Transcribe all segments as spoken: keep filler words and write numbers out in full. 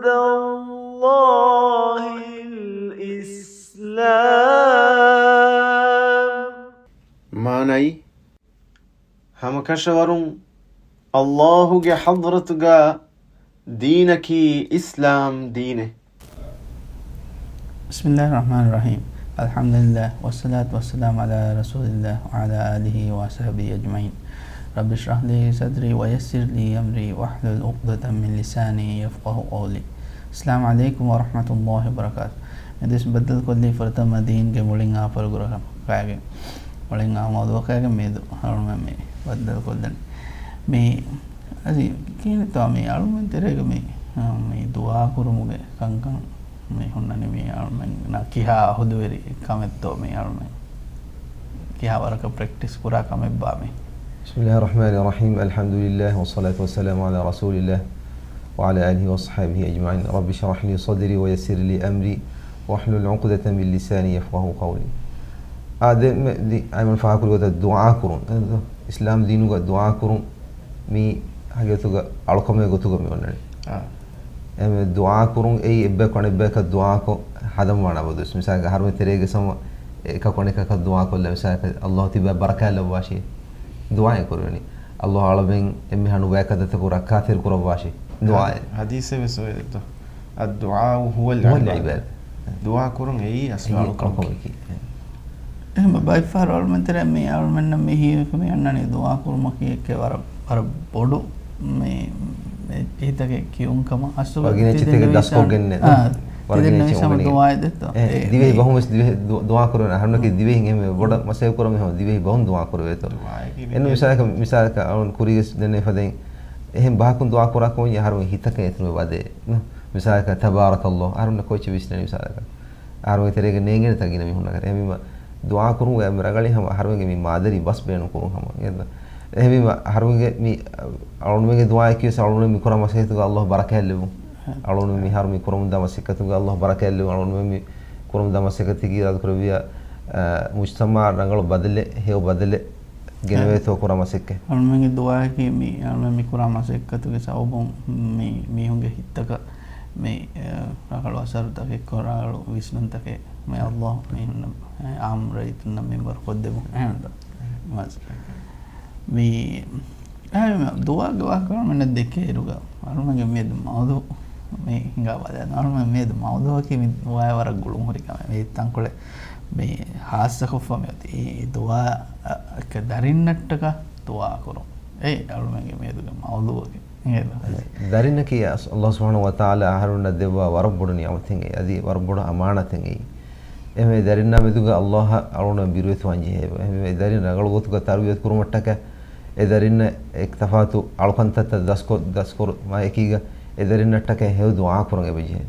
الله الإسلام. މާނައީ، ހަމަކަށަވަރުން ﷲ ގެ ޙަޟްރަތުގަ ދީނަކީ އިސްލާމް ދީނެއް. بسم الله الرحمن الرحيم. الحمد لله والصلاة والسلام على رسول الله وعلى آله وصحبه أجمعين. رب اشرح لي صدري ويسر لي أمري واحلل عقدة من لساني يفقهوا قولي. السلام عليكم ورحمة الله وبركاته. މި ދުވަސް ބައްދަލުކޮށްލީ ފުރަތަމަ ދީންގެ މުޅިން އާ ޕްރޮގްރާމަކާގެ މުޅިން އާ މައުޟޫޢަކާގެ މެދު އަޅުމެން މި ބައްދަލުކޮށްލަނީ. މި އަދި ކިހިނެއްތޯ މި އަޅުމެން ތެރޭގަ މި، މި ދުޢާ ކުރުމުގެ ކަންކަން މި ހުންނަނީ މި އަޅުމެންނަށް ކިހާ އަހުލުވެރި ކަމެއްތޯ މި އަޅުމެން ކިހާ ވަރަކަށް ޕްރެކްޓިސް ކުރާ ކަމެއްބާ މި؟ بسم الله الرحمن الرحيم. الحمد لله والصلاة والسلام على رسول الله وعلى آله وصحبه أجمعين. رب اشرح لي صدري ويسر لي أمري واحلل عقدة من لساني يفقهوا قولي. އާދެ، މެ-، ދި-، އައިމަން ފާހަގަކުރި ގޮތަށް ދުޢާ ކުރުން. އިސްލާމް ދީނުގަ ދުޢާ ކުރުން މީ ހަގީގަތުގަ އަޅުކަމެއް ގޮތުގަ މި އޮންނަނީ. އާ. އެހެންވެ ދުޢާ ކުރުން އެއީ އެއްބަޔަކު އަނެއްބަޔަކަށް ދުޢާކޮށް ހަދަން ވާނެ އަބަދުވެސް. މިސާލަކަށް އަހަރުމެން ތެރޭގެ ސަމަ އެކަކު އަނެކަކަށް ދުޢާކޮށްލާ މިސާލަކަށް ﷲ ތިބާ ބަރަކާތް ލައްވާށޭ. ދުޢާއެއް ކުރެވެނީ. ﷲ އަޅަމެން އެންމެހާ ނުބައިކަށް ދަތަކު ރައްކާތެރި ކުރައްވާށޭ. ދުޢާއެއް. ޙަދީޘެއް ވެސް އޮވޭތޯ؟ الدعاء هو هو العبادة. العبادة. ދުޢާ ކުރުން އެއީ އަސްލު އެއީ އަޅުކަމަކީ. އަޅުކަމަކީ. އެހެން ބައިފަހަރު އަޅުމެން ތެރޭ މި އަޅުމެންނަށް މި ހީވެފަ މި އަންނަނީ ދުޢާ ކުރުމަކީ އެއްކެ ވަރަށް، ވަރަށް ބޮޑު މި، މި އެހީތަކެއް ކިޔުން ކަމަށް. އަސްލު ވަރަށް ގިނަ ތި އެއްޗެއް ދެން ތިކެ ދަސްކޮށްގެން ނެ-، އާ، ވަރަށް ތި ދެން ގިނަ އެއްޗެއް ނުވިސަމަ އުނގެނެ. ދުޢާއެއް ދެއްތޯ؟ އެ، އެ، ދިވެހި އެ، ބަހުން ވެސް ދިވެހި ދު-، ދުޢާ ކުރެވެން އަހަރުންނަކީ ދިވެހިން އެންމެ ބޮޑަށް މަސައްކަތް ކުރަމުން ދިވެހި ބަހުން ދުޢާ ކުރެވޭތޯ. ދުޢާއަކީ އެން މި މިސާލަކަށް، މިސާލަކަށް އަޅުން ކުރީގެ ދެންނެވި ފަދައިން އެހެން ބަހަކުން ދުޢާ ކުރާ ކަމަށް އަހަރުމެން ހިތަކަށް އެތުނު ވަދޭ. މިސާލަކަށް تبارك الله. އަހަރުންނަށް ކޮއްޗެއް ވިސްނަނީ މިސާލަކަށް. އަހަރުމެން ތެރޭގަ ނޭނގެނެތާ ގިނަ މީހުންނަކަށް. އެހެންވީމަ ދުޢާ ކުރުމުގެ އެންމެ ރަނގަޅީ ހަމަ އަހަރުމެންގެ މި މާދަރީ ބަސް ބޭނުން ކުރުން ހަމަ. އެހެންވީމަ އަހަރުމެންގެ މި އަޅުންމެންގެ ދުޢާއަކީ ވެސް އަޅުންމެން މި ކުރާ މަސައްކަތުގަ ﷲ ބަރަކާތް ލެއްވުން. އަޅުން މިހާރު މި ކުރަމުންދާ މަސައްކަތުގަ ﷲ ބަރަކާތް ލެއްވުން. އަޅުންމެން މި ކުރަމުންދާ މަސައްކަތަކީ އިރާދަ ކުރެއްވިޔާ، އަ، މުޖްތަމަޢަށް ރަނގަޅު ބަދަލެއް، ހެޔޮ ބަދަލެއް ގެނެވޭތޯ ކުރާ މަސައްކަތް. އަޅުމެންގެ ދުޢާއަކީ މި އަޅުމެން މި ކުރާ މަސައްކަތުގެ ސަބަބުން މި މީހުންގެ ހިތްތަކަށް މި، އަ، ރަނގަޅު އަސަރުތަކެއް ކޮށް ރަނގަޅު ވިސްނުންތަކެއް މި ﷲ މީހުންނަށް، އެ، ޢާއްމު ރައްޔިތުންނަށް މިންވަރު ކޮށްދެއްވުން. އެހެންތަ؟ މަސް. މި، އެ، ދުޢާގެ ވާހަކަ އަޅުމެންނަށް ދެކޭއިރުގަ އަޅުމެންގެ މިއަދު މައުޟޫޢު މި ހިނގާ ބަލަން. އަޅުމެން މިއަދު މައުޟޫޢަކީ މި ދުޢާއެއް ވަރަށް ގުޅުން ހުރި ކަމެއް. މި ތަންކޮޅެއް މި ޚާއްޞަކޮށްފަ މި އޮތީ ދުޢާ، އަ، އެކަ ދަރިންނަށްޓަކާ ދުޢާ ކުރުން. އެއީ އަޅުމެންގެ މިއަދުގެ މައުޟޫޢަކީ. ދަރިންނަކީ ﷲ ސުބްޙާނަހޫ ވަތަޢާލާ އަހަރުންނަށް ދެއްވާ ވަރަށް ބޮޑު ނިޢުމަތެއް އެއީ. އަދި ވަރަށް ބޮޑު އަމާނަތެއް އެއީ. އެހެންވެ ދަރިންނާ މެދުގަ ﷲ އަށް އަޅުން ބިރުވެތިވާން ޖެހޭ. އެހެންވެ ދަރިން ރަނގަޅު ގޮތުގަ ތަރުބިޔަތު ކުރުމަށްޓަކައި، އެ ދަރިންނަށް އެ ތަފާތު އަޅުކަންތައްތައް ދަސްކޮށް، ދަސްކުރުމާ އެކީގަ އެ ދަރިންނަށްޓަކައި ހެޔޮ ދުޢާ ކުރަން އެބަޖެހޭ.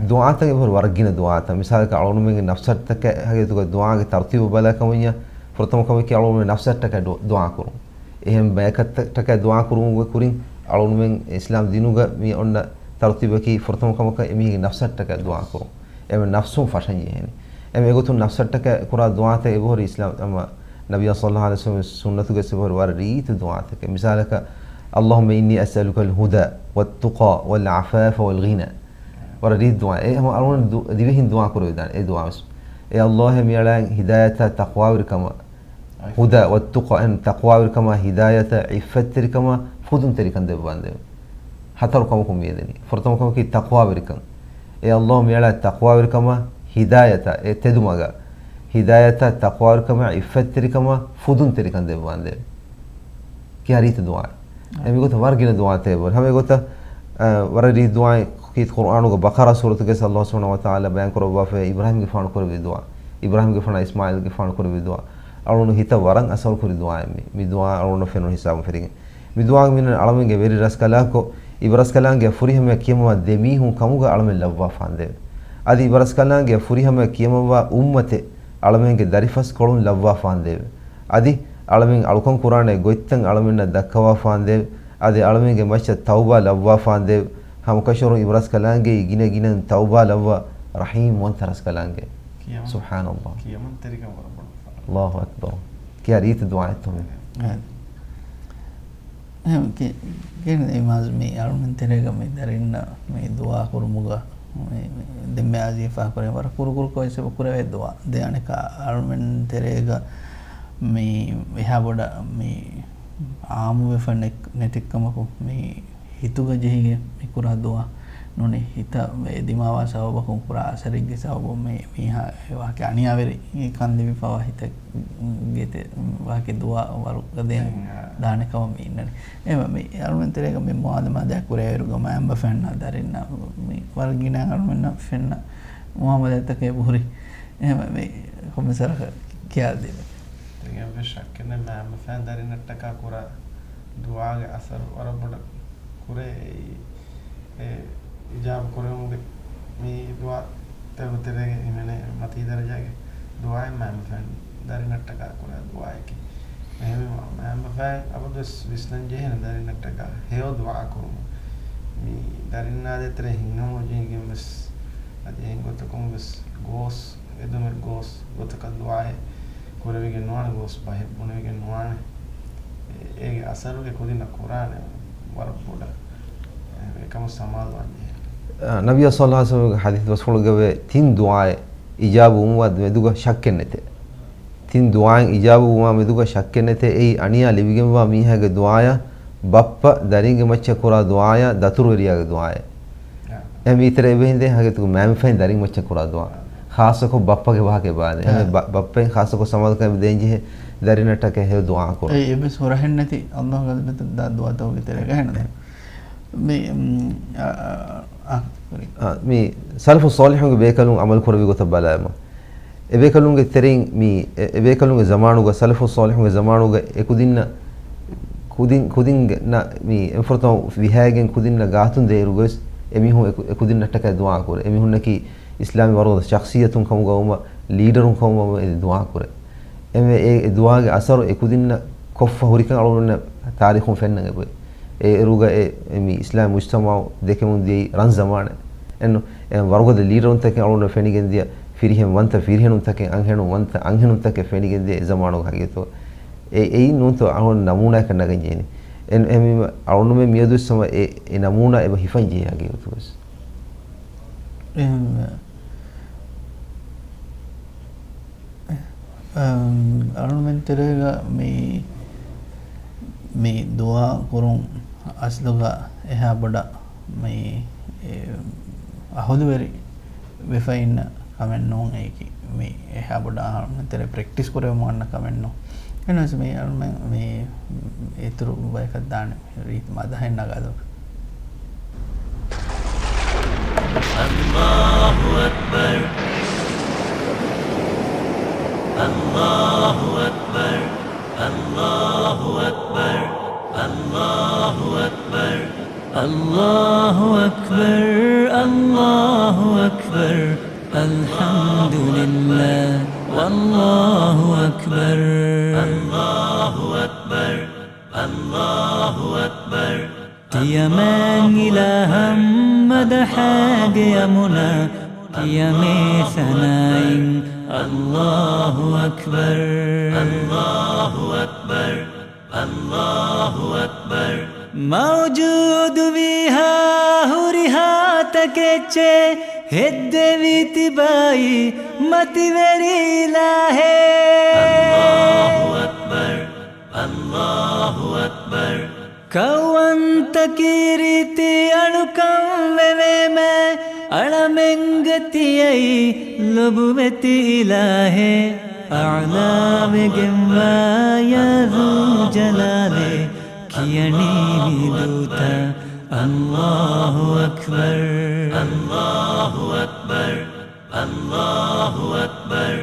ދުޢާތައް އެބަހުރި ވަރަށް ގިނަ ދުޢާތައް. މިސާލަކަށް އަޅުންމެންގެ ނަފްސަށްޓަކައި ހަގީގަތުގަ ދުޢާގެ ތަރުތީބު ބަލާ ކަމަށްޔާ، ފުރަތަމަ ކަމަކީ އަޅުންމެން ނަފްސަށްޓަކައި ދު-، ދުޢާ ކުރުން. އެހެން ބަޔަކަށްޓަކައި ދުޢާ ކުރުމުގެ ކުރިން އަޅުންމެން އިސްލާމް ދީނުގަ މި އޮންނަ ތަރުތީބަކީ ފުރަތަމަ ކަމަކަށް އެމީހެއްގެ ނަފްސަށްޓަކައި ދުޢާ ކުރުން. އެމެ ނަފްސުން ފަށަން ޖެހޭނެ. އެމެ އެގޮތުން ނަފްސަށްޓަކައި ކުރާ ދުޢާތައް އެބަހުރި އިސްލާމް އަމަ ނަބިއްޔާ ޞައްލައްލާހު ޢަލައިހި ވަސައްލަމް ސުންނަތުގަ އެބަހުރި ވަރަށް ރީތި ދުޢާތަކެއް. މިސާލަކަށް، اللهم إني أسألك الهدى والتقى والعفاف والغنى. ވަރަށް ރީތި ދުޢާ. އެ ހަމަ އަޅުގަނޑު ދު-، ދިވެހިން ދުޢާ ކުރެވިދާނެ އެ ދުޢާ ވެސް. އޭ ﷲ މިއަޅާއަށް ހިދާޔަތާ ތަޤްވާވެރިކަމަށް، ހުދާ ވައްތުޤާ، އެހެން ތަޤްވާވެރިކަމާ، ހިދާޔަތަށް، ޢިއްފަތްތެރިކަމާ، ފުދުންތެރިކަން ދެއްވާނދޭވެ. ހަތަރު ކަމަކުން މިއެދެނީ. ފުރަތަމަ ކަމަކީ ތަޤްވާވެރިކަން. އޭ ﷲ މިއަޅާ ތަޤްވާވެރިކަމާ، ހިދާޔަތާ، އެ ތެދުމަގަށް، ހިދާޔަތާ، ތަޤްވާވެރިކަމާ، ޢިއްފަތްތެރިކަމާ، ފުދުންތެރިކަން ދެއްވާނދޭވެ. ކިހާ ރީތި ދުޢާއެއް. އެ މިގޮތަށް ވަރަށް ގިނަ ދުޢާތައް އެބަހުރި. ހަމަ އެގޮތަށް، އަ، ވަރަށް ރީތި ދުޢާއެއް ކީ ޤުރްއާނުގަ ބަޤަރާ ސޫރަތުގައި ﷲ ސުބްޙާނަހޫ ވަތަޢާލާ ބަޔާން ކުރައްވާފައި އިބްރާހީމްގެފާނު ކުރެއްވި ދުޢާ. އިބްރާހީމްގެފާނާ އިސްމާޢީލްގެފާނު ކުރެއްވި ދުޢާ. އަޅުގަނޑު ހިތަށް ވަރަށް އަސަރު ކުރި ދުޢާއެއް މި. މި ދުޢާ އަޅުގަނޑަށް ފެނުނު ހިސާބުން ފެށިގެން. މި ދުޢާގެ މިންވަރު އަޅަމެންގެ ވެރިރަސްކަލާކޮ، އިބަރަސްކަލާނގެ ފުރިހަމަޔަށް ކިޔަމަވާ ދެ މީހުން ކަމުގަ އަޅަމެން ލައްވާފާނދޭވެ. އަދި އިބަރަސްކަލާނގެ ފުރިހަމަޔަށް ކިޔަމަވާ އުއްމަތެއް އަޅަމެންގެ ދަރިފަސްކޮޅުން ލައްވާފާނދޭވެ. އަދި އަޅަމެން އަޅުކަން ކުރާނެ ގޮތްތައް އަޅަމެންނަށް ދައްކަވާފާނދޭވެ. އަދި އަޅަމެންގެ މައްޗަށް ތައުބާ ލައްވާފާނދޭވެ. ހަމަކަށަވަރުން އިބަރަސްކަލާނގެ ގިނަ ގިނައިން ތައުބާ ލައްވާ ރަޙީމް ވަންތަ ރަސްކަލާނގެ. ކިޔަމަން-، ސުބްޙާނަﷲ. ކިޔަމަންތެރިކަން ވަރަށް ބޮޑު ފަރު. ﷲ އަކްބަރު. ކިހާ ރީތި ދުޢާއެއްތޯ މި. އެ. އެހެން ކި-، ކިހިނެއް އިމާޒް މި އަޅުމެން ތެރޭގަ މި ދަރިންނަށް މި ދުޢާ ކުރުމުގަ މި، މި ދެންމެ އާޒީ ފާހަގަކުރޭ ވަރަށް ކުރުކުރުކޮށް ވެސް އެބަ ކުރެވޭ ދުޢާ. ދެ އަނެކާ އަޅުމެން ތެރޭގަ މި އެހާ ބޮޑަށް މި އާއްމުވެފަ ނެތް-، ނެތިކަމަކު މި ހިތުގަ ޖެހިގެން މި ކުރާ ދުޢާ ނޫނީ ހިތަށް އެ ދިމާވާ ސަބަބަކުން ކުރާ އަސަރެއްގެ ސަބަބުން މި މީހާ އެ ވާހަކަ އަނިޔާވެރި ކަން ލިބިފަވާ ހިތެއްގެ ތެ-، ވާހަކަ ދުޢާ ވަރުގަދައިން ދާނެ ކަމަށް މި އިންނަނީ. އެހެންވެ މި އަޅުމެން ތެރޭގަ މި މުޢާދަ މާދަޔާ ކުރެވޭއިރުގަ މައިންބަފައިންނަށް ދަރިންނަށް މި ވަރަށް ގިނަ އަޅުމެންނަށް ފެންނަ މުޢާމަލާތްތަކެއް އެބަހުރި. އެހެންވެ މި ކޮންމެ ސަރަކަށް ކިޔާދީމެ. ދެން އެއްވެސް ޝައްކެއް ނެތް މައިންބަފައިން ދަރިންނަށްޓަކާ ކުރާ ދުޢާގެ އަސަރު ވަރަށް ބޮޑަށް ކުރޭ. އެ އިޖާބަ ކުރެވުމުގެ މި ދުޢާ ތެރޭގަ ތެރޭގަ ހިމެނޭ މަތީ ދަރަޖާގެ ދުޢާއެއް މައިންބަފައިން ދަރިންނަށްޓަކާ ކުރާ ދުޢާއެކޭ. އެހެންވީމަ މައިންބަފައިން އަބަދުވެސް ވިސްނަން ޖެހޭނެ ދަރިންނަށްޓަކާ ހެޔޮ ދުޢާ ކުރުމަށް. މި ދަރިންނާ ދޭތެރޭ ހިތްހަމަ ޖެހިގެން ވެސް އަދި އެހެން ގޮތަކުން ވެސް ގޯސް އެދުމެއް ގޯސް ގޮތަކަށް ދުޢާއެއް ކުރެވިގެން ނުވާނެ، ގޯސް ބަހެއް ބުނެވިގެން ނުވާނެ. އޭގެ އަސަރު އެކުދިންނަށް ކުރާނެ ވަރަށް ބޮޑަށް. އެކަމަށް ސަމާލުވާން ޖެހޭ. އާ، ނަބިއްޔާ ޞައްލަﷲު ޢަލައިހި ވަސައްލަމަގެ ހަދީސް ބަސްފުޅުގައި ތިން ދުޢާއެއް އިޖާބު ވުމުގެ މެދުގަ ޝައްކެއް ނެތޭ. ތިން ދުޢާއެއް އިޖާބު ވުމާ މެދުގަ ޝައްކެއް ނެތޭ. އެއީ އަނިޔާ ލިބިގެންވާ މީހާގެ ދުޢާޔާ، ބައްޕަ ދަރިންގެ މައްޗަށް ކުރާ ދުޢާޔާ، ދަތުރުވެރިޔާގެ ދުޢާޔާ. އެ މީތެރޭ އެބަހިނދެ ހަގީގަތުގަ މައިންބަފައިން ދަރިން މައްޗަށް ކުރާ ދުޢާ. ޚާއްޞަކޮށް ބައްޕަގެ ވާހަކަ ބާދެ. އެ ބަ-، ބައްޕައިން ޚާއްޞަކޮށް ސަމާލުކަން ދޭންޖެހޭ ދަރިންނަށްޓަކާ ހެޔޮ ދުޢާ ކުރުން. އެ އެއްވެސް ހުރަހެއް ނެތި ﷲ ގަލްބެތަށް ދާ ދުޢާތަކުގެ ތެރޭގަ ހެން. މި، މް، އަ، އަ، އަ، ސޮރީ. އަ، މި ސަލަފު ޞާލިޙުންގެ ބޭކަލުން ޢަމަލު ކުރެއްވި ގޮތަށް ބަލާމަ. އެބޭކަލުންގެ ތެރެއިން މި، އެ، އެބޭކަލުންގެ ޒަމާނުގަ، ސަލަފު ޞާލިޙުންގެ ޒަމާނުގަ އެކުދިންނަށް، ކުދިން، ކުދިން ނަ-، މި އެންފުރަތަމަ ވިހާގެން ކުދިންނަށް ގާތުން ދޭއިރުގަވެސް އެމީހުން އެކު-، އެކުދިންނަށްޓަކާ ދުޢާ ކުރޭ. އެމީހުންނަކީ އިސްލާމީ ވަރުގަދަ ޝަޚްޞިއްޔަތުން ކަމުގަ ވުމަށް، ލީޑަރުން ކަމުގަ ވުމަށް އެ ދުޢާ ކުރޭ. އެމެ އެ، އެ ދުޢާގެ އަސަރު އެކުދިންނަށް ކޮށްފަ ހުރިކަން އަޅުގަނޑުމެންނަށް ތާރީޚުން ފެންނަން އެބައޮތް. އޭރުގަ އެ، އެ މި އިސްލާމް މުޖްތަމަޢު ދެކެމުން ދިޔައީ ރަން ޒަމާނެއް. އެން، އެ ވަރުގަދަ ލީޑަރުންތަކެއް އަޅުގަނޑު ފެނިގެން ދިޔަ، ފިރިހެން ވަންތަ ފިރިހެނުންތަކެއް، އަންހެނުން ވަންތަ އަންހެނުންތަކެއް ފެނިގެން ދިޔަ އެ ޒަމާނުގަ ހަގީގަތު. އެ، އެއީ ނޫންތޯ އަޅުގަނޑު ނަމޫނާއަކަށް ނަގަން ޖެހެނީ. އެ، އެ މި އަޅުގަނޑުމެން މިއަދުވެސް ހަމަ އެ، އެ ނަމޫނާ އެބަ ހިފަން ޖެހޭ ހަގީގަތުވެސް. އެހެންވެ. އަ، އަޅުމެން ތެރޭގަ މި، މި ދުޢާ ކުރުން އަސްލުގަ އެހާ ބޮޑަށް މި، އެ، އަހުލުވެރި ވެފަ އިންނަ ކަމެއް ނޫން އެއީކީ. މި އެހާ ބޮޑަށް އަޅުމެން ތެރޭ ޕްރެކްޓިސް ކުރެވެމުން އަންނަ ކަމެއް ނޫން. އެހެނަސް މި އަޅުމެން މި އިތުރު ބަޔަކަށް ދާނެ. ރީތި މަދަހެއް ނަގާލުން. الله أكبر. الله أكبر. الله أكبر. الله أكبر. الله أكبر. الله أكبر. الحمد لله. والله أكبر. الله أكبر. الله أكبر. ތިޔަމޭ އިލާހަށް މަދަޙާގެ އަމުނަށް، ތިޔަމޭ ސަނާއިން. الله أكبر. الله أكبر. الله أكبر. މައުޖޫދުވީހާ ހުރިހާ ތަކެއްޗެއް ހެއްދެވި ތިބާއީ މަތިވެރި އިލާހެއް. الله أكبر. الله أكبر. ކައުވަންތަކީ ރީތި އަޅުކަން ވެވޭމޭ، އަޅަމެންގެ ތިޔައީ ލޮބުވެތި އިލާހެއް. އަޢްލާވެގެންވާ ޔާ ޛުލްޖަލާލޭ، ކިޔަނީ މި ދޫތައް. الله أكبر. الله أكبر. الله أكبر.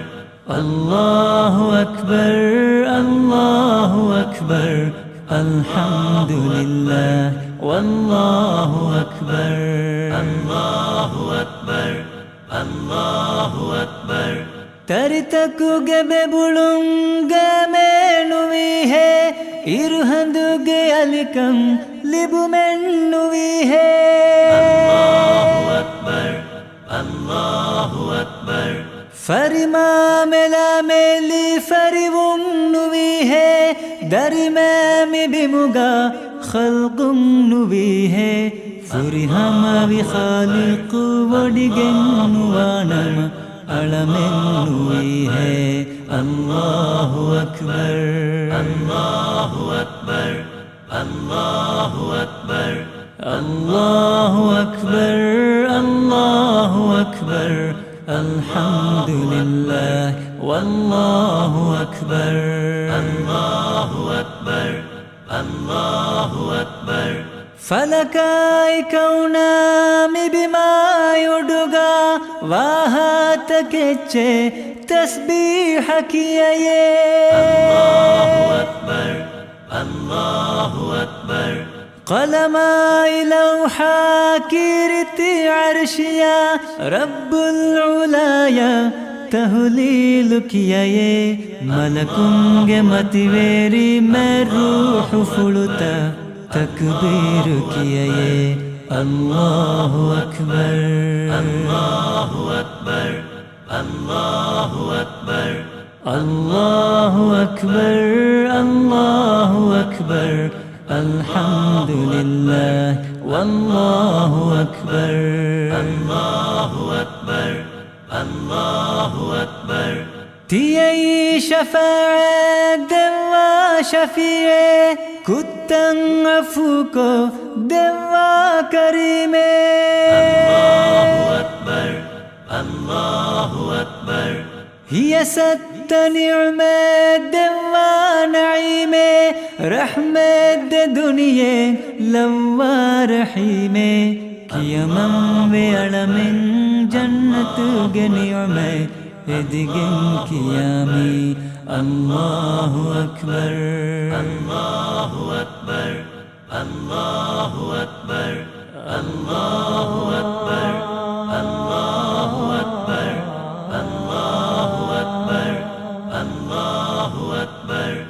الله أكبر. الله أكبر. الحمد لله. والله أكبر. الله أكبر. الله أكبر. ތަރިތަކުގެ ބެބުޅުން ގައިމޭ ނުވީހޭ، އިރުހަނދުގެ އަލިކަން ލިބުމެއް ނުވީހޭ. الله أكبر. الله أكبر. ފަރިމާ މެލާމެލި ފަރިވުން ނުވީހޭ، ދަރިމޭ މި ބިމުގަ ޚަލްޤުން ނުވީހޭ، ފުރިހަމަވި ޚާލިޤު ވޮޑިގެން ނުވާނަމަ، އަޅަމެން ނުވީހޭ. އައްލާހު އަކްބަރު، އައްލާހު އަކްބަރު، އައްލާހު އަކްބަރު، އައްލާހު އަކްބަރު، އައްލާހު އަކްބަރު، އަލްޙަމްދުލިއްލާހި، ވައްލާހު އަކްބަރު، އައްލާހު އަކްބަރު، އައްލާހު އަކްބަރު. ފަލަކާއި ކައުނާ މި ބިމާއި އުޑުގަ ވާހާތަކެއްޗެއް ތަސްބީޙަ ކިޔަޔޭ. އައްލާހު އަކްބަރު، އައްލާހު އަކްބަރު. ޤަލަމާއި ލައުޙާ ކީރިތި ޢަރްޝިޔާ ރައްބުލް ޢުލާޔަށް ތަހުލީލު ކިޔަޔޭ. މަލަކުންގެ މަތިވެރިމެ ރޫޙުފުޅުތަ ތަކްބީރު ކިޔަޔޭ. އައްލާހު އަކްބަރު، އައްލާހު އަކްބަރު، އައްލާހު އަކްބަރު، އައްލާހު އަކްބަރު، އައްލާހު އަކްބަރު، އަލްޙަމްދުލިއްލާހި، ވައްލާހު އަކްބަރު، އައްލާހު އަކްބަރު، އައްލާހު އަކްބަރު. ތިޔައީ ޝަފާޢަތް ދެއްވާ ޝަފީޢެއް، ކުށްތައް ޢަފޫކޮށް ދެއްވާ ކަރީމެއް. އައްލާހު އަކްބަރު، އައްލާހު އަކްބަރު. ހިޔަސައްތަ ނިޢުމަތް ދެއްވާ ނަޢީމެއް، ރަޙްމަތް ދެ ދުނިޔެ ލައްވާ ރަޙީމެއް. ކިޔަމަންވެ އަޅަމެން ޖަންނަތުގެ ނިޢުމަތް އެދިގެން ކިޔާމީ. އައްލާހު އަކްބަރު، އައްލާހު އަކްބަރު، އައްލާހު އަކްބަރު، އައްލާހު އަކްބަރު، އައްލާހު އަކްބަރު، އައްލާހު އަކްބަރު،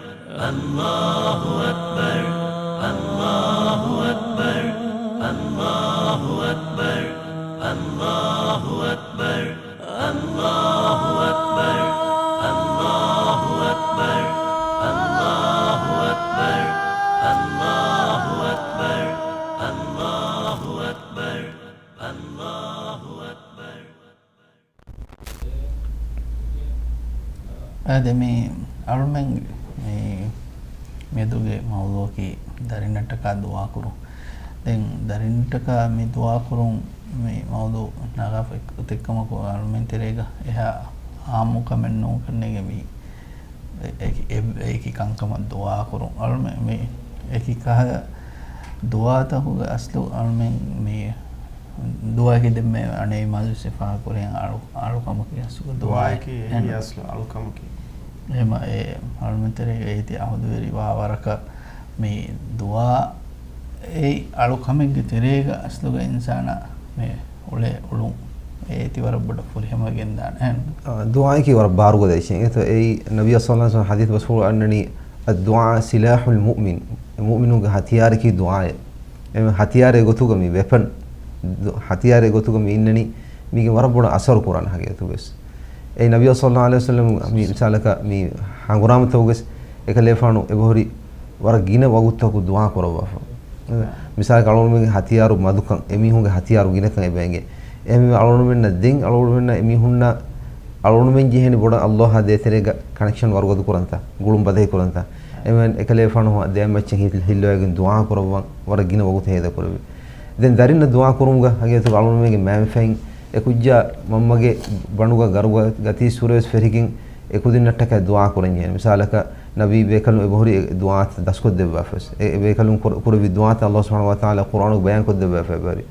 އައްލާހު އަކްބަރު. އާދެ، މި އަޅުމެން މި މެދުގެ މައުޟޫޢަކީ ދަރިންނަށްޓަކާ ދުޢާކުރުން. ދެން ދަރިންނަށްޓަކާ މި ދުޢާކުރުން މި މައުޟޫޢު ނަގާފަ އެއްކަމަކު، އަޅުމެން ތެރޭގަ އެހާ އާއްމު ކަމެއް ނޫން ކަންނޭނގެ މި އެކި، އެ-، އެކި ކަންކަމަށް ދުޢާކުރުން. އަޅުމެން މި އެކި ކަހަލަ ދުޢާތަކުގެ އަސްލު އަޅުމެން މި ދުޢާއަކީ ދެންމެ އަނެއް މަޖިލިސް ފާހަގަކުރި އަޅު-، އަޅުކަމަކީ އަސްލުގަ ދުޢާއެއް. ދުޢާއަކީ އެހެން. އެއީ އަސްލު އަޅުކަމަކީ. އެހެމަ އެ އަޅުމެން ތެރޭގަ އޭތި އަހުދުވެރި ވާ ވަރަކަށް މި ދުޢާ އެއީ އަޅުކަމެއްގެ ތެރޭގަ އަސްލުގަ އިންސާނާ މި އުޅޭ އުޅުން އޭތި ވަރަށް ބޮޑަށް ފުރިހަމަ ގެންދާނެ. އެހެން. އާ، ދުޢާއަކީ ވަރަށް ބާރުގަދަ އެއްޗެއް. އެތަ އެއީ ނަބިއްޔާ ޞައްލައްލާހު ޢަލައިހި ވަސައްލަމް ޙަދީޘް ބަސްފުޅު އަންނަނީ، "الدعاء سلاح المؤمن." މުއުމިނުގެ ހަތިޔާރަކީ ދުޢާއެއް. އެ ހަތިޔާރެއް ގޮތުގަ މި ވެޕަން، ދު-، ހަތިޔާރެއް ގޮތުގަ މި އިންނަނީ، މީގެ ވަރަށް ބޮޑަށް އަސަރު ކުރާނެ ހަގީގަތުގަވެސް. އެ ނަބިއްޔާ ޞައްލައްލާހު ޢަލައިހި ވަސައްލަމް މި މިސާލަކަށް މި ހަނގުރާމަތަކުގަވެސް އެކަލޭފާނު އެބަހުރި ވަރަށް ގިނަ ވަގުތުތަކު ދުޢާ ކުރައްވާފަ. މިސާލަކަށް އަޅުގަނޑުމެންގެ ހަތިޔާރު މަދުކަން، އެމީހުންގެ ހަތިޔާރު ގިނަކަން އެބަ އެނގޭ. އެހެންވީމަ އަޅުގަނޑުމެންނަށް ދެން އަޅުގަނޑުމެންނަށް އެމީހުންނަށް އަޅުގަނޑުމެން ޖެހޭނެ ބޮޑަށް އައްލާހާ ދޭތެރޭގަ ކަނެކްޝަން ވަރުގަދަ ކުރަންތަ، ގުޅުން ބަދަހި ކުރަންތަ. އެމެން އެކަލޭފާނު ދެއަތް މައްޗަށް ހި-، ހިއްލަވައިގެން ދުޢާ ކުރައްވަން ވަރަށް ގިނަ ވަގުތެއް ހޭދަކުރެވި. ދެން ދަރިންނަށް ދުޢާ ކުރުމުގަ ހަގީގަތުގަ އަޅުގަނޑުމެންގެ މައިންބަފައިން އެކުއްޖާ މަންމަގެ ބަނޑުގަ ގަރުގަ ގަތީ ސުރެވެސް ފެށިގެން އެކުދިންނަށްޓަކައި ދުޢާ ކުރަންޖެހޭނެ. މިސާލަކަށް ނަބީ ބޭކަލުން އެބަހުރި އެ ދުޢާތައް ދަސްކޮށްދެއްވާފަވެސް. އެ، އެ ބޭކަލުން ކުރ-، ކުރެއްވި ދުޢާތައް އައްލާހު ސުބްޙާނަހޫ ވަތަޢާލާ ޤުރްއާނުގަ ބަޔާންކޮށްދެއްވާފައި އެބަހުރި.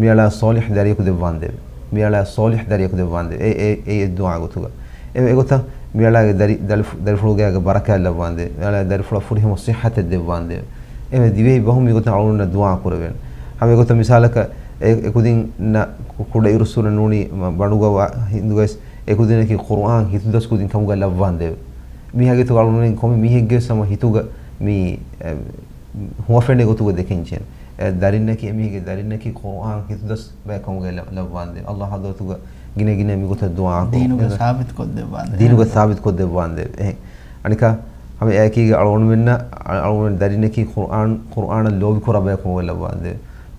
މިއަޅާ ޞާލިޙް ދަރިޔަކު ދެއްވާނދޭވެ. މިއަޅާ ޞާލިޙް ދަރިޔަކު ދެއްވާނދޭވެ. އެ، އެ، އެ، އެ ދުޢާ ގޮތުގަ. އެ، އެގޮތަށް މިއަޅާގެ ދަރި، ދަރިފު-، ދަރިފުޅުގެ އަގަށް ބަރަކާތް ލައްވާނދޭވެ. މިއަޅާގެ ދަރިފުޅަށް ފުރިހަމަ ޞިއްޙަތެއް ދެއްވާނދޭވެ. އެ، ދިވެހި ބަހުން މިގޮތަށް އަޅުގަނޑުމެންނަށް ދުޢާ ކުރެވޭނެ. ހަމަ އެގޮތަށް މިސާލަކަށް އެ، އެކުދިންނަށް ކު-، ކުޑައިރުއްސުރެ ނޫނީ މަ-، ބަނޑުގަ ވާ ހިނދުގަސް އެކުދިންނަކީ ޤުރްއާން ހިތުދަސް ކުދިން ކަމުގަ ލައްވާނދޭވެ. މި ހަގީގަތުގަ އަޅުގަނޑުމެން ކޮންމެ މީހެއްގެވެސް ހަމަ ހިތުގަ މި، އެ، ހުވަފެންނެ ގޮތުގަ ދެކެންޖެހޭނެ. އެ، ދަރިންނަކީ، އެމީހެއްގެ ދަރިންނަކީ ޤުރްއާން ހިތުދަސް ބައެއް ކަމުގައި ލަ-، ލައްވާނދޭވެ. އައްލާހު ޙަޟްރަތުގަ ގިނަ ގިނަ މިގޮތަށް ދުޢާ ކޮށް، ދީނުގަ އެ، ސާބިތުކޮށްދެއްވާނދޭވެ. ދީނުގަ ސާބިތުކޮށްދެއްވާނދޭވެ. އެ، އަނެކާ، ހަމައެކީގަ އަޅުގަނޑުމެންނަށް، އަޅުގަނޑުމެން ދަރިންނަކީ ޤުރްއާން، ޤުރްއާނަށް ލޯބި ކުރާ ބަޔަކު ވެ ލައްވާނދޭ.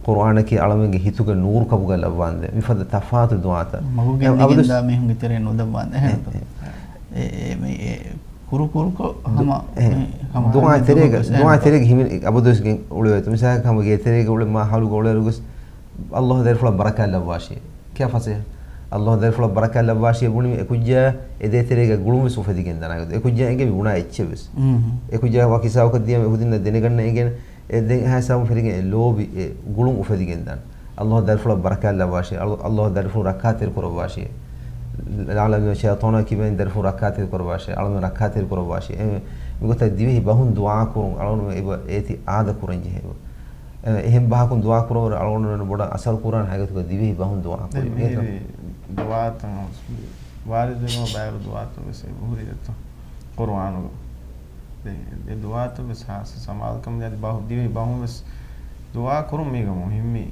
ޤުރްއާނަކީ އަޅަމެންގެ ހިތުގެ ނޫރު ކަމުގަ ލައްވާނދޭ. މިފަދަ ތަފާތު ދުޢާތައް. މަގުގެ އެ، އަބަދުސް ގެންދާ މީހުންގެ ތެރެއިން ނުލައްވާނދޭ. އެ، އެ، އެ، މި، އެ، ކުރު ކުރުކޮށް ދު-، ހަމަ އެ، މި ހަމަ ދުޢާ ހަމަ ތެރޭގަ، ދުވަހު ދުޢާ ތެރޭގަ ހިމެނި އަބަދުސް ގެން އުޅެވޭތޯ. މިސާލަކަށް ހަމަ ގޭ ތެރޭގަ އުޅެ މާ ހާލުގަ އުޅޭއިރު ގޮސް، އައްލާހު ދަރިފުޅަށް ބަރަކާތް ލައްވާށި. ކިޔާ ފަސޭހަ. އައްލާހު ދަރިފުޅަށް ބަރަކާތް ލައްވާށި ބުނި މި އެކުއްޖާ އެ ދޭތެރޭގަ ގުޅުން ވެސް އުފެދިގެން ދާނެ. އެކުއްޖާ އެނގޭ މި ބުނާ އެއްޗެއް ވެސް. މް. އެކުއްޖާ ވަކި ހިސާބަކަށް ދިޔަ މި އެކުދިންނަށް ދެނެގަންނަ އެނގޭނެ. އެ ދެން އެހާ ހިސާބުން ފެށިގެން އެ ލޯބި އެ ގުޅުން އުފެދިގެން ދާނެ. އައްލާހު ދަރިފުޅަށް ބަރަކާތް ލައްވާށި. އައް-، އައްލާހު ދަރިފުޅުން ރައްކާތެރި ކުރައްވާށި. ލަޢަނަށް ޝައިޠާނާ ކިބައިން ދަރިފުޅުން ރައްކާތެރި ކުރައްވާށި. އަޅަމެން ރައްކާތެރި ކުރައްވާށި. އެ މިގޮތަށް ދިވެހި ބަހުން ދުޢާ ކުރުން އަޅަމެން އެބަ އޭތި އާދަ ކުރަން ޖެހޭ. އެ، އެހެން ބަހަކުން ދުޢާ ކުރުމުގަ އަޅުގަނޑުމެން ބޮޑަށް އަސަރު ކުރާނެ ހަގީގަތުގަ ދިވެހި ބަހުން ދުޢާ ދެން ކުރީ. މިހިރީ ދުޢާތައް ވާރިދުވެގެން ބައިވަރު ދުޢާތައް ވެސް އެބަހުރި ދެއްތޯ ޤުރުއާނުގަ. ދެން އެ ދުޢާތައް ވެސް ހާއްސަ ސަމާލުކަމެއް އަދި ބަހު-، ދިވެހި ބަހުން ވެސް ދުޢާ ކުރުން މީގަ މުހިއްމީ.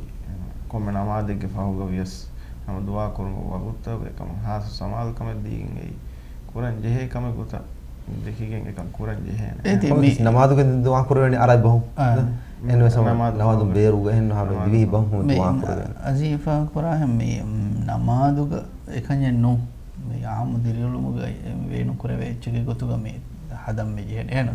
ކޮންމެ ނަމާދެއްގެ ފަހުގަ ވިޔަސް ހަމަ ދުޢާ ކުރުމުގެ ވަގުތުތައް އެކަމަށް ހާއްސަ ސަމާލުކަމެއް ދީގެން އެއީ ކުރަން ޖެހޭ ކަމެއް ގޮތަށް ދެކިގެން އެކަން ކުރަން ޖެހޭނެ. އޭތި މި ނަމާދުގެ ދުޢާ ކުރެވޭނެ އަރަބި ބަހުން. އާ. އެން ވެސް ހަމަ ނަމާދު ނަމާދު ފަހުގަ. ބޭރުގަ އެހެން ހަމަ ނަމާދު ދިވެހި ފަހުގަ. ބަހުން މި ދުޢާ ކުރެވޭނެ. އަޒީފާ ކުރާހެން މި، މް، ނަމާދުގަ އެކަންޏެއް ނޫން. މި އާއްމު ދިރިއުޅުމުގަ އެ ބޭނުން ކުރެވޭ އެއްޗެއްގެ ގޮތުގަ މި ހަދަން މި ޖެހޭނެ. އެހެން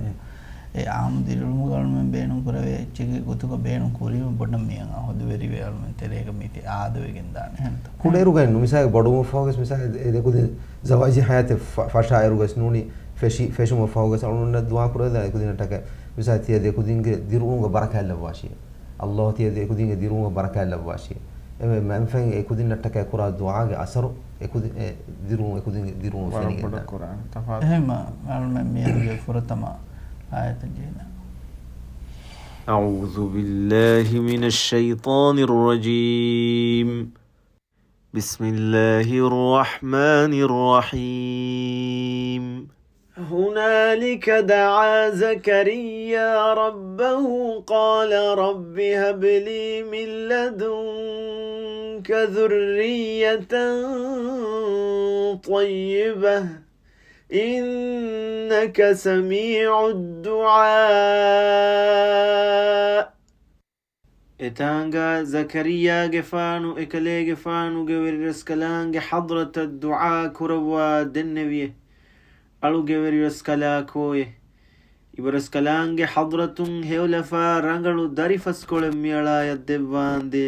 އެ އާއްމު ދިރިއުޅުމުގަ އަޅުމެން ބޭނުން ކުރެވޭ އެއްޗެއްގެ ގޮތުގަ ބޭނުން ކުރީމަ ބޮޑަށް މިއަށް ހޮދުވެރިވެ އަޅުމެން ތެރޭގަ މީތި އާދަވެގެން ދާނެ. އެހެންތޯ؟ ކުޑައިރުގައި ނު، މިސާލަކަށް ބޮޑުވުމަށް ފަހުގަސް މިސާލަކަށް އެ ދެކުދިން ޒަވާޖީ ހަޔާތެއް ފަ-، ފަށާއިރުގަސް ނޫނީ ފެށި، ފެށުމަށް ފަހުގަސް އަޅުގަނޑަށް ދުޢާ ކުރެވޭ އެކުދިންނަށްޓަކައި. މިސާލަކަށް ތިޔަ ދެކުދިންގެ ދިރިއުޅުމުގަ ބަރަކާތް ލައްވާށި. އައްލާހު ތިޔަ ދެ-، އެކުދިންގެ ދިރިއުޅުމަށް ބަރަކާތް ލައްވާށި. އެ މެ-، މަންފައިން އެކުދިންނަށްޓަކައި ކުރާ ދުޢާގެ އަސަރު އެކުދި-، އެ ދިރިއުޅުން، އެކުދިންގެ ދިރިއުޅުން ވަރަށް ފެނިގެން ބޮޑަށް ދާނެ. ކުރާނެ ތަފާތު. އެހެންމަ އަޅުމެން މިއަދުގެ ފުރަތަމަ އާޔަތަށް ޖެހިލަން. أعوذ بالله من الشيطان الرجيم. بسم الله الرحمن الرحيم. هنالك دعا زكريا ربه قال رب هب لي من لدنك ذرية طيبة إنك سميع الدعاء. އެތާނގާ ޒަކަރިއްޔާގެފާނު އެކަލޭގެފާނުގެ ވެރިރަސްކަލާނގެ ޙަޟްރަތަށް ދުޢާ ކުރައްވާ ދެންނެވިއޭ. އަޅުގެ ވެރިރަސްކަލާކޯއޭ! އިބަރަސްކަލާނގެ ޙަޟްރަތުން ހެޔޮލަފާ ރަނގަޅު ދަރިފަސްކޮޅެއް މިއަޅާޔަށް ދެއްވާނދޭ.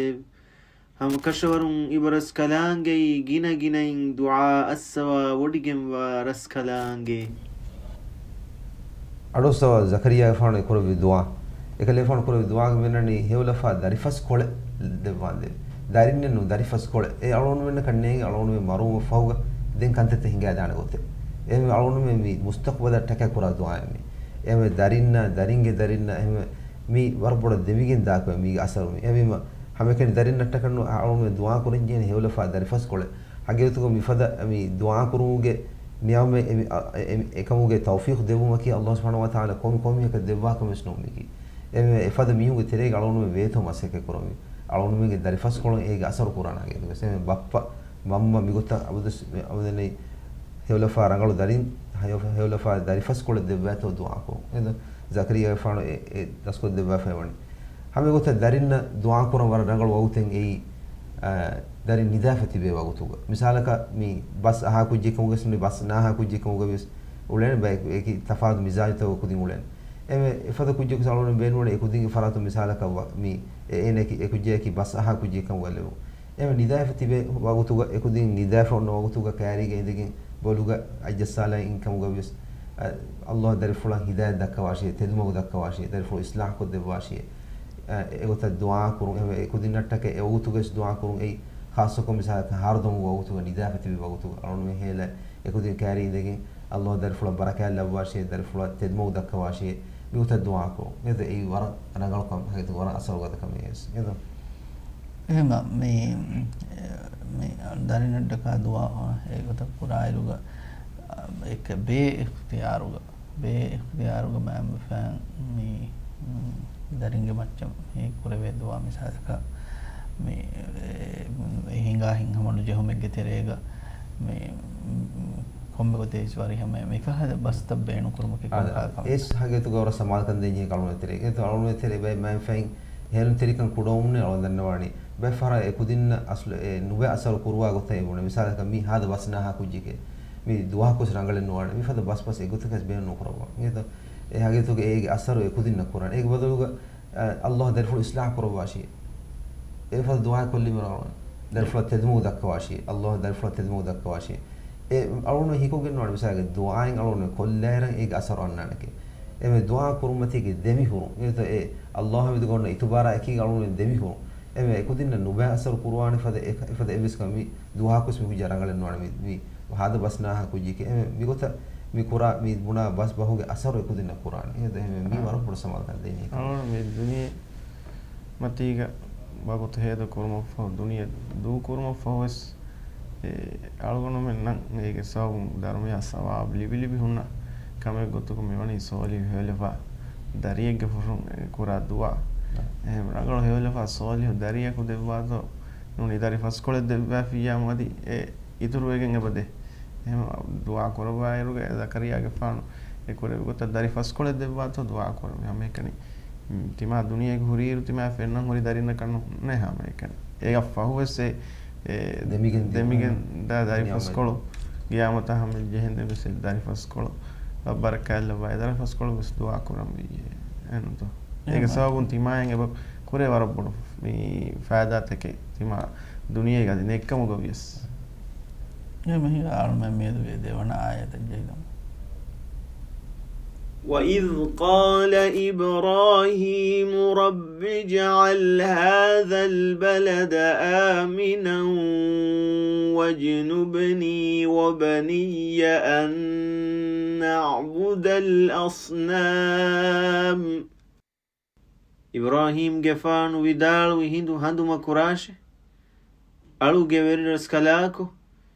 ހަމަކަށަވަރުން އިބަރަސްކަލާނގެއީ ގިނަގިނައިން ދުޢާ އައްސަވާ ވޮޑިގެންވާ ރަސްކަލާނގެ. އަޑުއައްސަވާ ޒަކަރިއްޔާގެފާނު އެ ކުރެއްވި ދުޢާ. އެކަލޭގެފާނު ކުރެއްވި ދުޢާގަ މިއަންނަނީ ހެޔޮލަފާ ދަރިފަސްކޮޅެއް ދެއްވާނދޭ. ދަރިންނެއް ނޫން، ދަރިފަސްކޮޅެއް. އެ އަޅުގަނޑުމެންނަކަށް ނޭނގެ އަޅުގަނޑުމެން މަރުވުމަށް ފަހުގަ ދެން ކަންތައްތައް ހިނގައިދާނެ ގޮތެއް. އެހެންވެ އަޅުގަނޑުމެން މި މުސްތަޤުބަލަށްޓަކައި ކުރާ ދުޢާއެއް މީ. އެހެންވެ ދަރިންނަށް، ދަރިންގެ ދަރިންނަށް އެހެންވެ މީ ވަރަށް ބޮޑަށް ދެމިގެން ދާކަމެއް މީގެ އަސަރު މީ. އެހެންވީމަ ހަމައެކަނި ދަރިންނަށްޓަކައި ނޫން އަޅުގަނޑުމެން ދުޢާ ކުރަންޖެހޭނެ ހެޔޮލަފާ ދަރިފަސްކޮޅެއް. ހަގީގަތުގަ މިފަދަ މި ދުޢާކުރުމުގެ ނިޢުމަތް އެ-، އެ-، އެކަމުގެ ތައުފީޤު ދެއްވުމަކީ ﷲ ސުބްޙާނަހޫ ވަތަޢާލާ ކޮންމެ ކޮންމެއަކަށް ދެއްވާކަމެއް ނޫން މީކީ. އެ-، އެފަދަ މީހުންގެ ތެރޭގަ އަޅުގަނޑުމެން ވޭތޯ މަސައްކަތް ކުރަމީ. އަޅުގަނޑުމެންގެ ދަރިފަސްކޮޅުން އޭގެ އަސަރު ކުރާނެ ހަގީގަތުގަ. އެ ބައްޕަ މަންމަ މިގޮތަށް އަބަދުވެސް މި އަބަދުވެސް ހެޔޮލަފާ ރަނގަޅު ދަރިން، ހެޔޮ-، ހެޔޮލަފާ ދަރިފަސްކޮޅެއް ދެއްވާތޯ ދުޢާކުރުން. އެދު ޒަކަރިއްޔާގެފާނު އެ، އެ ދަސްކޮށްދެއްވާފައިވަނީ. ހަމަ އެގޮތަށް ދަރިންނަށް ދުޢާކުރަން ވަރަށް ރަނގަޅު ވަގުތެއް އެއީ، އަ، ދަރިން ނިދާފަ ތިބޭ ވަގުތުގަ. މިސާލަކަށް މި ބަސް އަހާ ކުއްޖެއް ކަމުގަސް މި ބަސް ނާހާ ކުއްޖެއް ކަމުގަ ވިޔަސް އުޅޭނެ ބައެއް އެކި ތަފާތު މިޒާޖުތަކުގަ ކުދިން އުޅޭނެ. އެމެ އެފަދަ ކުއްޖަކު ސަޅުން ބޭނުންވަނީ އެކުދިންގެ ފަރާތުން މިސާލަކަށް ވަ-، މި އެ-، އޭނައަކީ އެކުއްޖައަކީ ބަސް އަހާ ކުއްޖެއް ކަމުގަ ލެވުން. އެމެ ނިދާފަ ތިބޭ ވަގުތުގަ އެކުދިން ނިދާފަ އޮންނަ ވަގުތުގަ ކައިރީގަ އިނދެގެން ބޮލުގަ އަތްޖައްސާލާ އިން ކަމުގަ ވިޔަސް، އަ، ﷲ ދަރިފުޅަށް ހިދާޔަތް ދައްކަވާށި، ތެދުމަގު ދައްކަވާށި، ދަރިފުޅު އިސްލާހް ކޮށްދެއްވާށި. އެ، އެގޮތަށް ދުޢާ ކުރުން، އެ، އެކުދިންނަށްޓަކައި އެ ވަގުތުގަސް ދުޢާ ކުރުން އެއީ، ޚާއްޞަކޮށް މިސާލަކަށް ހާރުދަމުގެ ވަގުތުގަ ނިދާފަ ތިބި ވަގުތުގަ އަޅުން ހޭލަ އެކުދިން ކައިރީ އިނދެގެން ﷲ ދަރިފުޅަށް ބަރަކާތް ލައްވާށޭ، ދަރިފުޅަށް ތެދުމަގު ދައްކަވާށޭ، މިގޮތަށް ދުޢާކުރުން. އެދު އެއީ ވަރަށް ރަނގަޅު ކަމެއް، ހަގީގަތުގަ ވަރަށް އަސަރު ގަދަ ކަމެއް ވެސް. އެދު. އެހެންމަ މި، މި ދަރިންނަށްޓަކާ ދުޢާ އެގޮތަށް ކުރާއިރުގަ، އެކަ ބޭ އިޚްތިޔާރުގަ، ބޭ އިޚްތިޔާރުގަ މައިންބަފައިން މި، މި ދަރިންގެ މައްޗަށް މި ކުރެވޭ ދުޢާ މިސާލަކަށް މި، އެ، ހިނގާ ހިތްހަމަނުޖެހުމެއްގެ ތެރޭގަ މި، ކޮންމެ ގޮތެއް ވަރިހަމަ މިފަހަރު ބަސްތައް ބޭނުންކުރުމަކީ ކޮންކަހަލަ ކަމެއް؟ އޭސް ހަގީގަތުގަ ވަރަށް ސަމާލުކަން ދޭންޖެހޭ އަޅުގަނޑު ތެރޭ. އެ އަޅުގަނޑު ތެރޭ ބައެއް މައިންފައިން ހޭލުންތެރިކަން ކުޑަވުމުން އަޅުގަނޑު ދަންނަވާނީ. ބައެއް ފަހަރަށް އެ ކުދިންނަށް އަސްލު އެ ނުބައި އަސަރު ކުރުވާ ގޮތަށް އެ ބުނެ. މިސާލަކަށް މީ ހާދަ ބަސް ނާހާ ކުއްޖެކޭ. މީ ދުވަހަކުވެސް ރަނގަޅެއް ނުވާނެ. މިފަދަ ބަސް ބަސް އެގޮތަކަށް ބޭނުން ނުކުރައްވާ. އެގޮތަށް އެ ހަގީގަތުގަ އޭގެ އަސަރު އެ ކުދިންނަށް ކުރާނެ. އޭގެ ބަދަލުގަ، އަ، ﷲ ދަރިފުޅު އިސްލާހް ކުރައްވާށި. އެ ފަދަ ދުޢާ ކޮށްލީމަ ރަނގަޅު. ދަރިފުޅަށް ތެދުމަގު ދައްކަވާށި. ﷲ ދަރިފުޅަށް ތެދުމަގު ދައްކަވާށި. އެ އަޅުގަނޑު ހީކޮށްގެން ނުވާނެ މިސާލަކަށް ދުޢާއިން އަޅުގަނޑު ކޮށްލާއިރަށް އޭގެ އަސަރު އަންނާނެކޭ. އެމެ ދުޢާ ކުރުމަތީގެ ދެމިހުރުން. އެ ﷲ މެދުގަ އޮންނަ އިތުބާރާ އެކީ އަޅުގަނޑު ދެމިހުރުން. އެމެ އެކުދިންނަށް ނުބައި އަސަރު ކުރުވާނެ ފަދަ އެ، އެފަދަ އެއްވެސް ކަމެއް މި ދުވަހަކުވެސް މި ކުއްޖާ ރަނގަޅެއް ނުވާނެ. މި، މި ހާދަ ބަސް ނާހާ ކުއްޖެކޭ. އެމެ މިގޮތަށް މި ކުރާ، މި ބުނާ ބަސް ބަހުގެ އަސަރު އެކުދިންނަށް ކުރާނެ. އެ ދެ އެމެ މީ ވަރަށް ބޮޑު ސަމާލުކަން ދޭންޖެހޭ ކަމެއް. އަޅުގަނޑު މި ދުނިޔެ މަތީގަ ވަގުތު ހޭދަ ކުރުމަށްފަހު، ދުނިޔެ ދޫކުރުމަށްފަހުވެސް، އެ، އަޅުގަނޑުމެންނަށް އޭގެ ސަބަބުން ދަރުމަޔާ ސަވާބު ލިބި ލިބި ހުންނަ ކަމެއް ގޮތުގަ މިވަނީ ސޯލިހު ހެޔޮލަފާ ދަރިއެއްގެ ފުށުން އެ ކުރާ ދުޢާ. އެހެން ރަނގަޅު ހެޔޮލަފާ ސޯލިހު ދަރިއަކު ދެއްވާތޯ ނޫނީ ދަރި ފަސްކޮޅެއް ދެއްވާފިއްޔާމު އަދި އެ އިތުރުވެގެން އެބަދޭ. އެހެން ދުޢާ ކުރައްވާއިރުގަ އެ ޒަކަރިޔާގެފާނު އެ ކުރެއްވި ގޮތަށް ދަރި ފަސްކޮޅެއް ދެއްވާތޯ ދުޢާ ކުރަމޭ ހަމައެކަނި. ތިމާ ދުނިޔޭގަ ހުރިއިރު ތިމާ ފެންނަން ހުރި ދަރިންނަކަށް ނޫނޭ ހަމައެކަނި. އޭގަ ފަހުވެސް އެ، އެ ދެމިގެން ދެމިގެން ދާ ދަރި ފަސްކޮޅު ގިޔާމަތާ ހަމަ ޖެހެންދެން ވެސް އެ ދަރި ފަސްކޮޅު ބަރަކާތްލައްވާ އެ ދަރި ފަސްކޮޅު ވެސް ދުޢާ ކުރަން ވެއްޖެ. އެހެންތޯ؟ އޭގެ ސަބަބުން ތިމާއިން އެބަ ކުރޭ ވަރަށް ބޮޑު މި ފައިދާތަކެއް ތިމާ ދުނިޔޭގަ އަދި ނެއްކަމުގަ ވިޔަސް. އެ މިހިރަ އަޅުމެން މިއަދުގެ ދެވަނަ އާޔަތަށް ޖެހިލަމު. وَإِذْ قَالَ إِبْرَاهِيمُ رَبِّ اجْعَلْ هَذَا الْبَلَدَ آمِنًا وَاجْنُبْنِي وَبَنِيَّ أَن نَّعْبُدَ الْأَصْنَامَ. އިބްރާހީމްގެފާނު ވިދާޅުވި ހިނދު ހަނދުމަކުރާށެ. އަޅުގެ ވެރިރަސްކަލާކޮ،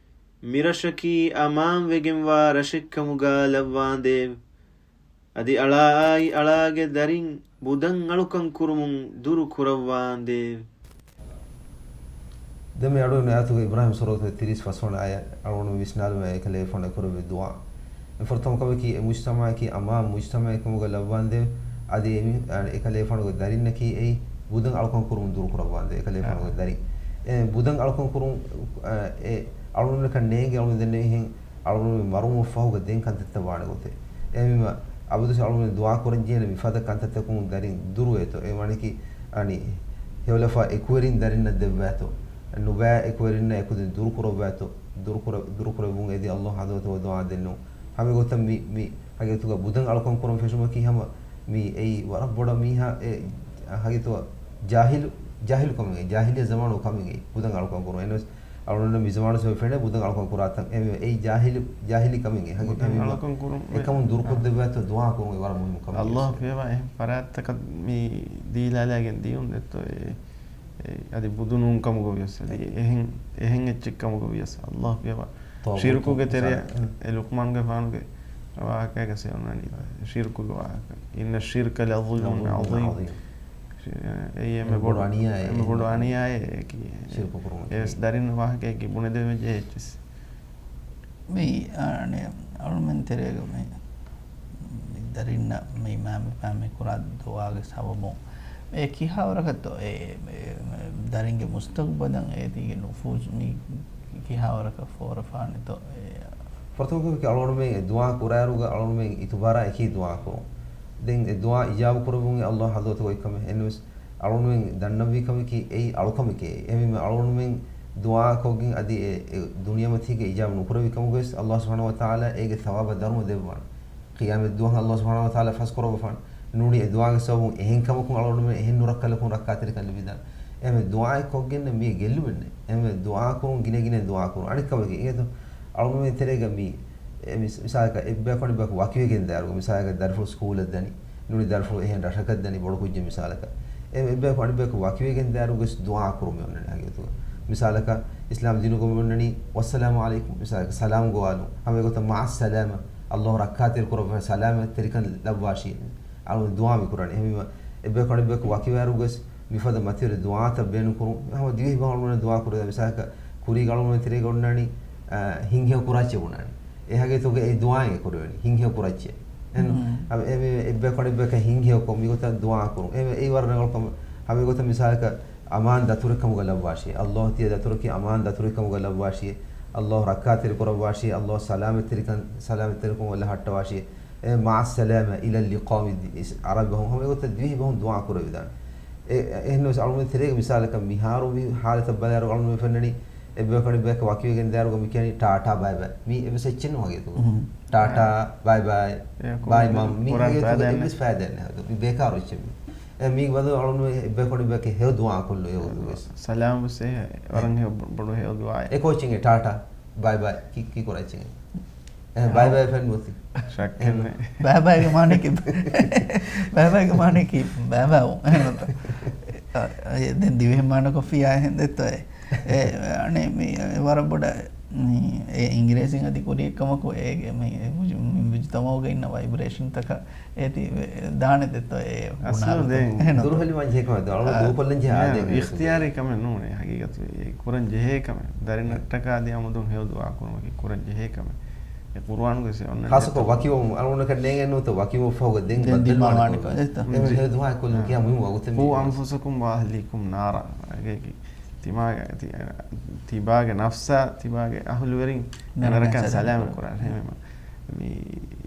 މިރަށަކީ އަމާންވެގެންވާ ރަށެއްކަމުގަ ލައްވާނދޭވެ. އަދި އަޅާއާއި އަޅާގެ ދަރިން ބުދަން އަޅުކަން ކުރުމުން ދުރު ކުރައްވާނދޭވެ. ދެން މި އަޅުގަނޑު އާޔަތުގަ އިބްރާހީމް ސޫރަތުގެ ތިރީސް ފަސްވަނަ އާޔަތް އަޅުގަނޑު ވިސްނާލުމޭ އެކަލޭފާނު ކުރެއްވި ދުޢާ. ފުރަތަމަ ކަމަކީ އެ މުޖްތަމަޢަކީ އަމާން މުޖްތަމަޢެއް ކަމުގަ ލައްވާނދޭވެ. އަދި އެ މި-، އަ، އެކަލޭފާނުގެ ދަރިންނަކީ އެއީ ބުދަން އަޅުކަން ކުރުމުން ދުރުކުރައްވާނދޭވެ. އެކަލޭފާނުގެ ދަރިން. އެ ބުދަން އަޅުކަން ކުރުން، އަ، އެ އަޅުގަނޑަކަށް ނޭނގެ އަޅުގަނޑު ދެންނެވިހެން އަޅުގަނޑު މި މަރުވުމަށްފަހުގަ ދެން ކަންތައްތައް ވާނެ ގޮތެއް. އެހެންވީމަ، އަބަދުވެސް އަޅުގަނޑު ދުޢާ ކުރަންޖެހޭނެ މިފަދަ ކަންތައްތަކުން ދަރިން ދުރުވޭތޯ. އެ ވަނީކީ، އަނި، ހެޔޮލަފާ އެކުވެރިން ދަރިންނަށް ދެއްވާތޯ. ނުބައި އެކުވެރިންނަށް އެކުދިން ދުރުކުރައްވާތޯ. ދުރުކުރަ-، ދުރުކުރެއްވުން އެދި ﷲ ޙަޟްރަތުގަ ދުޢާ ދެންނެވުން. ހަމަ ގޮތަށް މި، މި ހަގީގަތުގަ ބުދަން އަޅުކަން ކުރަން ފެށުމަކީ ހަމަ މި އެއީ ވަރަށް ބޮޑަށް މީހާ އެ ހަގީގަތުގަ ޖާހިލު، ޖާހިލު ކަމެއް، ޖާހިލިއްޔަ ޒަމާނު ކަމެއް އެ ބުދަން އަޅުކަން ކުރުން. އެންވެސް އަޅުގަނޑު މި ޒަމާނު ސޮއި ފެނޭ ބުދަން އަޅުކަން ކުރާތަން. އެ، އެއީ ޖާހިލު، ޖާހިލީ ކަމެއް. ހަގީ-، ބުދަން ހަގީގަތު އަޅުކަން ކުރުން އެކަމުން ދުރުކޮށްދެއްވާތޯ ދުޢާ ކުރުން އެ ވަރަށް މުހިއްމު ކަމެއް. ﷲ ފިޔަވާ އެހެން ފަރާތްތަކަށް މި ދީލާލައިގެން ދިޔުން ދެއްތޯ އެ، އެ، އަދި ބުދުނޫން ކަމުގަ ވިޔަސް އަދި އެހެން، އެހެން އެއްޗެއް ކަމުގަ ވިޔަސް ﷲ ފިޔަވާ ޝިރުކުގެ ތެރެއަށް އެ ލުޤްމާންގެފާނުގެ ވާހަކައިގަ ސެ އޮންނަނީ ޝިރުކުގެ ވާހަކަ. إِنَّ الشِّرْكَ لَظُلْمٌ عَظِيمٌ. އެއީ އެންމެ ބޮޑު، އެންމެ ބޮޑު އަނިޔާއެއް، އެންމެ ބޮޑު އަނިޔާއެއް އެކީ. ޝިރުކު ކުރުމަކީ. އެވެސް ދަރިންނަށް ވާހަކައެއް ބުނެދެވޭ ޖެހޭ އެއްޗެސް. މި، އަނެ، އަޅުމެން ތެރޭގަ މި، މި ދަރިންނަށް މި މައިމަ ފައިމަ ކުރާ ދުޢާގެ ސަބަބުން އެ ކިހާވަރަކަށްތޯ އެ، އެ، ދަރިންގެ މުސްތަގުބަލަށް އޭތީގެ ނުފޫޒު މި ކިހާވަރަކަށް ފޯރަފާނެތޯ އެ؟ ފުރަތަމަ ކަމަކީ އަޅުގަނޑުމެން އެ ދުޢާ ކުރާއިރުގަ އަޅުގަނޑުމެން އިތުބާރާ އެކީ ދުޢާ ކުރުން. ދެން އެ ދުޢާ އިޖާބަ ކުރެއްވުން އެ ﷲ ޙަޟްރަތުގަ އޮތްކަމެއް. އެންވެސް އަޅުގަނޑުމެން ދަންނަންވީ ކަމަކީ އެއީ އަޅުކަމެކޭ. އެހެންވީމަ އަޅުގަނޑުމެން ދުޢާ ކޮށްގެން އަދި އެ، އެ ދުނިޔެމަތީގަ އިޖާބަ ނުކުރެއްވި ކަމުގަވެސް ﷲ ސުބްޙާނަހޫ ވަތަޢާލާ އޭގެ ޘަވާބަށް ދަރުމަ ދެއްވާނެ. ޤިޔާމަތް ދުވަހަށް ﷲ ސުބްޙާނަހޫ ވަތަޢާލާ ފަސްކުރައްވަފާނެ. ނޫނީ އެ ދުޢާގެ ސަބަބުން އެހެން ކަމަކުން އަޅުގަނޑުމެން އެހެން ނުރައްކަލަކުން ރައްކާތެރިކަން ލިބިދާނެ. އެހެންވެ ދުޢާއެއް ކޮށްގެންނެއް މީ ގެއްލުމެއް ނެތް. އެހެންވެ ދުޢާ ކުރުން ގިނަ ގިނައިން ދުޢާ ކުރުން. އަނެއް ކަމަކީ އިނގޭތޯ އަޅުގަނޑުމެން ތެރޭގަ މީ އެ މިސް-، މިސާލަކަށް އެއްބަޔަކު އަނެއްބަޔަކު ވަކިވެގެން ދާއިރުގަ، މިސާލަކަށް ދަރިފުޅު ސްކޫލަށް ދަނީ، ނޫނީ ދަރިފުޅު އެހެން ރަށަކަށް ދަނީ ބޮޑު ކުއްޖެއް މިސާލަކަށް. އެ އެއްބަޔަކު އަނެއްބަޔަކު ވަކިވެގެން ދާއިރުގަސް ދުޢާ ކުރުމެއް އޮންނަނީ ހަގީގަތުގަ. މިސާލަކަށް އިސްލާމް ދީނުގަ އޮންނަނީ ވައްސަލާމު ޢަލައިކުމް، މިސާލަކަށް ސަލާމް ގޮވާލުން. ހަމަ އެގޮތަށް މަޢައްސަލާމަ، ﷲ ރައްކާތެރި ކުރައްވާ ސަލާމަތްތެރިކަން ލައްވާށި. އަޅުގަނޑު ދުޢާ މި ކުރާނީ. އެހެންވީމަ އެއްބަޔަކު އަނެއްބަޔަކު ވަކިވާއިރުގަސް މިފަދަ މަތިވެރި ދުޢާތައް ބޭނުން ކުރުން. ހަމަ ދިވެހި ބަހުން އަޅުގަނޑު ދުޢާ ކުރޭ. މިސާލަކަށް ކުރީގަ އަޅުގަނޑު ތެރޭގަ އޮންނާނީ، އަ، ހިނގިހަ ކުރާޗި ބުނާނީ. އެ ހަގީގަތުގައި ދުޢާއެއް ކުރެވެނީ. ހިތްހެޔޮ ކުރައްޗޭ. އެން ހަމަ އެ އެއްބަޔަކު އަނެއްބަޔަކަށް ހިތްހެޔޮކޮށް މިގޮތަށް ދުޢާ ކުރުން. އެ އެއީ ވަރަށް ރަނގަޅު ކަމެއް. ހަމަ އެގޮތަށް މިސާލަކަށް އަމާން ދަތުރެއްކަމުގަ ލައްވާށި. ﷲ ތިޔަ ދަތުރަކީ އަމާން ދަތުރެއްކަމުގަ ލައްވާށި. ﷲ ރައްކާތެރި ކުރައްވާށި. ﷲ ސަލާމަތްތެރިކަން، ސަލާމަތްތެރިކަމުގަ އަލަށް ހައްޓަވާށި. އެ މާއައްސަލާމަ އިލައްލިޤާއި އަރަބި ބަހުން ހަމަ އެގޮތަށް ދިވެހި ބަހުން ދުޢާ ކުރެވިދާނެ. އެ، އެހެންވެސް އަޅުގަނޑު ތެރޭގަ މިސާލަކަށް މިހާރު މި ހާލަތަށް ބަލާއިރު އަޅުގަނޑު ފެންނަނީ އެއްބަޔަކު އަނެއްބަޔަކަށް ވަކިވެގެން ދާއިރުގަ މި ކިޔަނީ ޓާޓާ ބައި ބައި. މީ އެއްވެސް އެއްޗެއް ނޫން ހަގީގަތުގަ. ޓާޓާ ބައި ބައި. ބައި މަން. މީ ހަގީގަތުގަ އެއްވެސް ފައިދައެއް ނެތް ހަގީގަތުގަ. މީ ބޭކާރު އެއްޗެއް މީ. އެ މީގެ ބަދަލު އަޅުގަނޑު އެއްބަޔަކު އަނެއްބަޔަކަށް ހެޔޮ ދުޢާ ކޮށްލު އެ ވަގުތުވެސް. ސަލާމް ވެސް ވަރަށް ހެޔޮ ބޮޑު ހެޔޮ ދުޢާއެއް. އެ ކޯޗިންގ ޓާޓާ ބައި ބައި ކި، ކި ކުރާ އެއްޗެއް. އެ، ބައި ބައި ފެން މުތި. ޝައްކެއް ނެތް. ބައި ބައިގެ މާނައަކީ، ބައި ބައިގެ މާނައަކީ ބައި ބައިވުން. އެހެން ނޫންތަ؟ އަ، އަ، ދެން ދިވެހި މާނަކޮށްފިއްޔާ އެހެން ދެއްތޯ އެ. އެ، އަނެއް މި، އެ، ވަރަށް ބޮޑަށް މި، އެ އިނގިރޭސިން އަދި ކުރިއެއްކަމަކު އޭގެ މި، އެ މުޖު-، މި މުޖުތަމަޢުގަ އިންނަ ވައިބްރޭޝަންތަކަށް އޭތި ދާނެ ދެއްތޯ އެ އަސްލު ގުނާހުތައް. ދެން އެހެން ނޫންތަ؟ ދުރުހެލި ވަންޖެހޭ ކަމެއް ދޯ. އަޅު އާ، ދޫކޮށްލަން ޖެހޭ އާދޭ އިޚްތިޔާރީ ކަމެއް ނޫނޭ ހަގީގަތުގައި. އެ ކުރަން ޖެހޭ ކަމެއް. ދަރިންނަށްޓަކާ އަދި އަމުދުން ހެޔޮ ދުޢާ ކުރުމަކީ ކުރަން ޖެހޭ ކަމެއް. އެ ޤުރުއާނުގައި އޮންނަ ޚާއްޞަކޮށް ވަކިވުން އަޅުގަނޑަކަށް ނޭނގެ ނޫންތަ ވަކިވުން ފަހުގަ ދެން ދެން ބައްދަލުވާނެ. އެހެން ހެޔޮ ދުޢާ ކޮށްލުން ކިޔާ މުހިންމު ވަގުތެއް މި. ޤޫ އަންފުސަކުމް ވައަހްލީކުމް ނާރާ. ތިމާގެ، ތި-، ތިބާގެ ނަފްސާ، ތިބާގެ އަހުލުވެރިން ނަރަކައިން ސަލާމަތް ކުރާނެ. އެހެންވީމަ މީ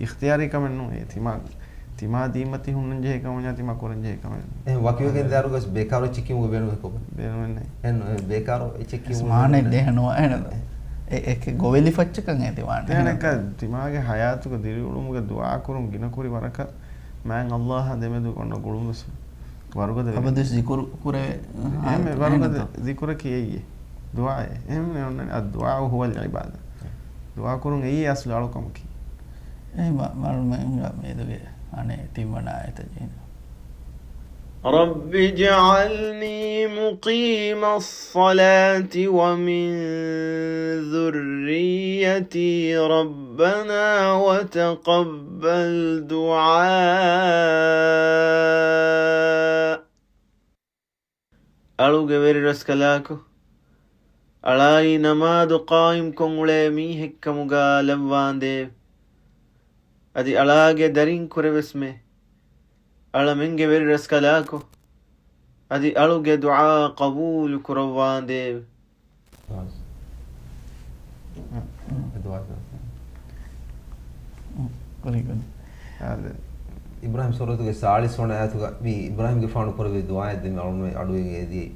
އިޚްތިޔާރީ ކަމެއް ނޫން. އެ ތިމާ، ތިމާ ދީމަތި ހުންނަން ޖެހޭ ކަމެއް ނޫން، ތިމާ ކުރަން ޖެހޭ ކަމެއް ނޫން. އެހެން ވަކިވެގެން ދާއިރުގަސް ބޭކާރު އެއްޗެއް ކިޔުމުގެ ބޭނުމެއް ކޮބާ؟ ބޭނުމެއް ނެތް. އެހެން ބޭކާރު އެއްޗެއް ކިޔުމުގެ މާނައެއް ބޭނުމެއް ނެތް. ދޭހަނުވާ އެހެން. އެ، އެކެ ގޮވެލި ފައްޗަކަށް އެ ތި ވާނެ. އެހެން. ތިމާގެ ހަޔާތުގަ ދިރިއުޅުމުގެ ދުޢާ ކުރުން ގިނަ ކުރި ވަރަކަށް މާތް ﷲ އާ ދެމެދު އޮންނަ ގުޅުން ވެސް ވަރުގަދަ ވެގެން. އަބަދުވެސް ޒިކުރު ކުރެވޭ އެހެން ހާލަތު ވަރުގަދަ އެހެންތޯ؟ ޒިކުރަކީ އެއީ ދުޢާއޭ. އެހެން އޮންނަނީ އައްދުޢާއު ހުވަލް ޢިބާދާ. ދުޢާ ކުރުން އެއީ އަސްލު އަޅުކަމަކީ. އެ މަ-، މަރުމެންގަ މިއަދުގެ އަނެއް ތިންވަނަ އާޔަތަށް ޖެހިން. رب اجعلني مقيم الصلاة ومن ذريتي ربنا وتقبل دعاء. އަޅުގެ ވެރިރަސްކަލާކޮ، އަޅާއީ ނަމާދު ޤާއިމްކޮށް އުޅޭ މީހެއްކަމުގަ ލައްވާނދޭވެ! އަދި އަޅާގެ ދަރިން ކުރެވެސްމެ އަޅަމެންގެ ވެރިރަސްކަލާކޮ، އަދި އަޅުގެ ދުޢާ ޤަބޫލު ކުރައްވާނދޭވެ! އިބްރާހީމް ސޫރަތުގެ ސާޅީސް ވަނަ އާޔަތުގަ މި އިބްރާހީމްގެފާނު ކުރެއްވި ދުޢާއެއް ދެން އަޅުގަނޑުމެން އަޑުއިވެގެން އެދިޔައީ.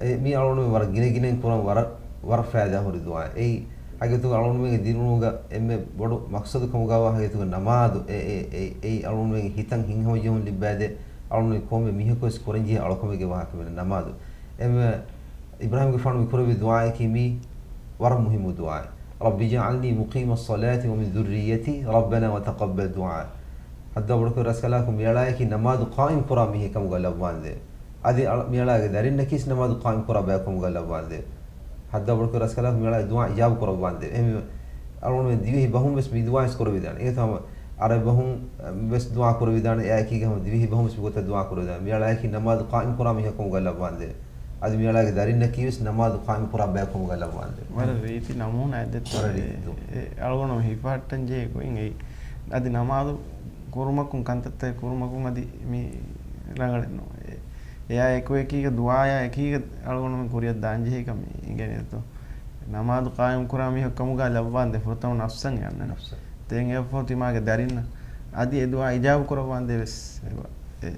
އެ، މީ އަޅުގަނޑުމެން ވަރަށް ގިނަ ގިނައިން ކުރަން ވަރަށް، ވަރަށް ފައިދާ ހުރި ދުޢާއެއް. އެއީ ހަގީގަތުގަ އަޅުގަނޑުމެންގެ ދިރިއުޅުމުގަ އެންމެ ބޮޑު މަޤްޞަދު ކަމުގަވާ ހަގީގަތުގަ ނަމާދު އެ، އެ، އެ، އެއީ އަޅުގަނޑުމެންގެ ހިތަށް ހިތްހަމަޖެހުން ލިއްބައިދޭ، އަޅުގަނޑުމެން ކޮންމެ މީހަކުވެސް ކުރަންޖެހޭ އަޅުކަމެއްގެ ވާހަކަ މި ނަމާދު. އެންމެ އިބްރާހީމްގެފާނު މި ކުރެއްވި ދުޢާއަކީ މީ ވަރަށް މުހިއްމު ދުޢާއެއް. رب اجعلني مقيم الصلاة ومن ذريتي ربنا وتقبل دعاء. ހައްދާ ބޮޑުކުރެއްވި ރަސްކަލާކޮ، މިއަޅާއަކީ ނަމާދު ޤާއިމް ކުރާ މީހެއް ކަމުގަ ލައްވާނދޭވެ! އަދި އަޅ-، މިއަޅާގެ ދަރިންނަކީވެސް ނަމާދު ޤާއިމް ކުރާ ބަޔަކު ކަމުގަ ލައްވާނދޭވެ! ހައްދާ ބޮޑުކުރެއްވި ރަސްކަލާކޮ، މިއަޅާގެ ދުޢާ އިޖާބަ ކުރައްވާނދޭވެ! އެހެންވީމަ އަޅުގަނޑުމެން ދިވެހި ބަހުން ވެސް މި ދުޢާވެސް ކުރެވިދާނެ. އެގޮތަށް ހަމަ އަރަބި ބަހުން ވެސް ދުޢާ ކުރެވިދާނެ. އެއާއެކީގަ ހަމަ ދިވެހި ބަހުން ވެސް މިގޮތަށް ދުޢާ ކުރެވިދާނެ. މިއަޅާއަކީ ނަމާދު ޤާއިމް ކުރާ މީހަކު ކަމުގަ ލައްވާނދޭވެ! އަދި މިއަޅާގެ ދަރިންނަކީވެސް ނަމާދު ޤާއިމް ކުރާ ބަޔަކު ކަމުގަ ލައްވާނދޭވެ! ވަރަށް ރީތި ނަމޫނާއެއް ދެއްތޯ. ވަރަށް ރީތި ދު. އެ އަޅުގަނޑު ހިފަހައްޓަން ޖެހޭ ގޮތް އެއީ. އަދި ނަމާދު ކުރުމަކުން، ކަންތައްތައް ކުރުމަކުން އަދި މި ރަނގަޅެއް ނޫން. އެ، އެއާ އެކު އެކީގަ ދުޢާއާ އެކީގަ އަޅުގަނޑުމެން ކުރިއަށް ދާން ޖެހޭ ކަމެއް އިނގޭނެ ދޯ. ނަމާދު ޤާއިމް ކުރާ މީހަކު ކަމުގަ ލައްވާނދޭވެ! ފުރަތަމަ ނަފްސަށް އަންނަން. ނަފްސަށް. ދެން އެއަށްފަހު ތިމާގެ ދަރިންނަށް. އަދި އެ ދުޢާ އިޖާބަ ކުރައްވާނދޭވެސް. އެ، އެ،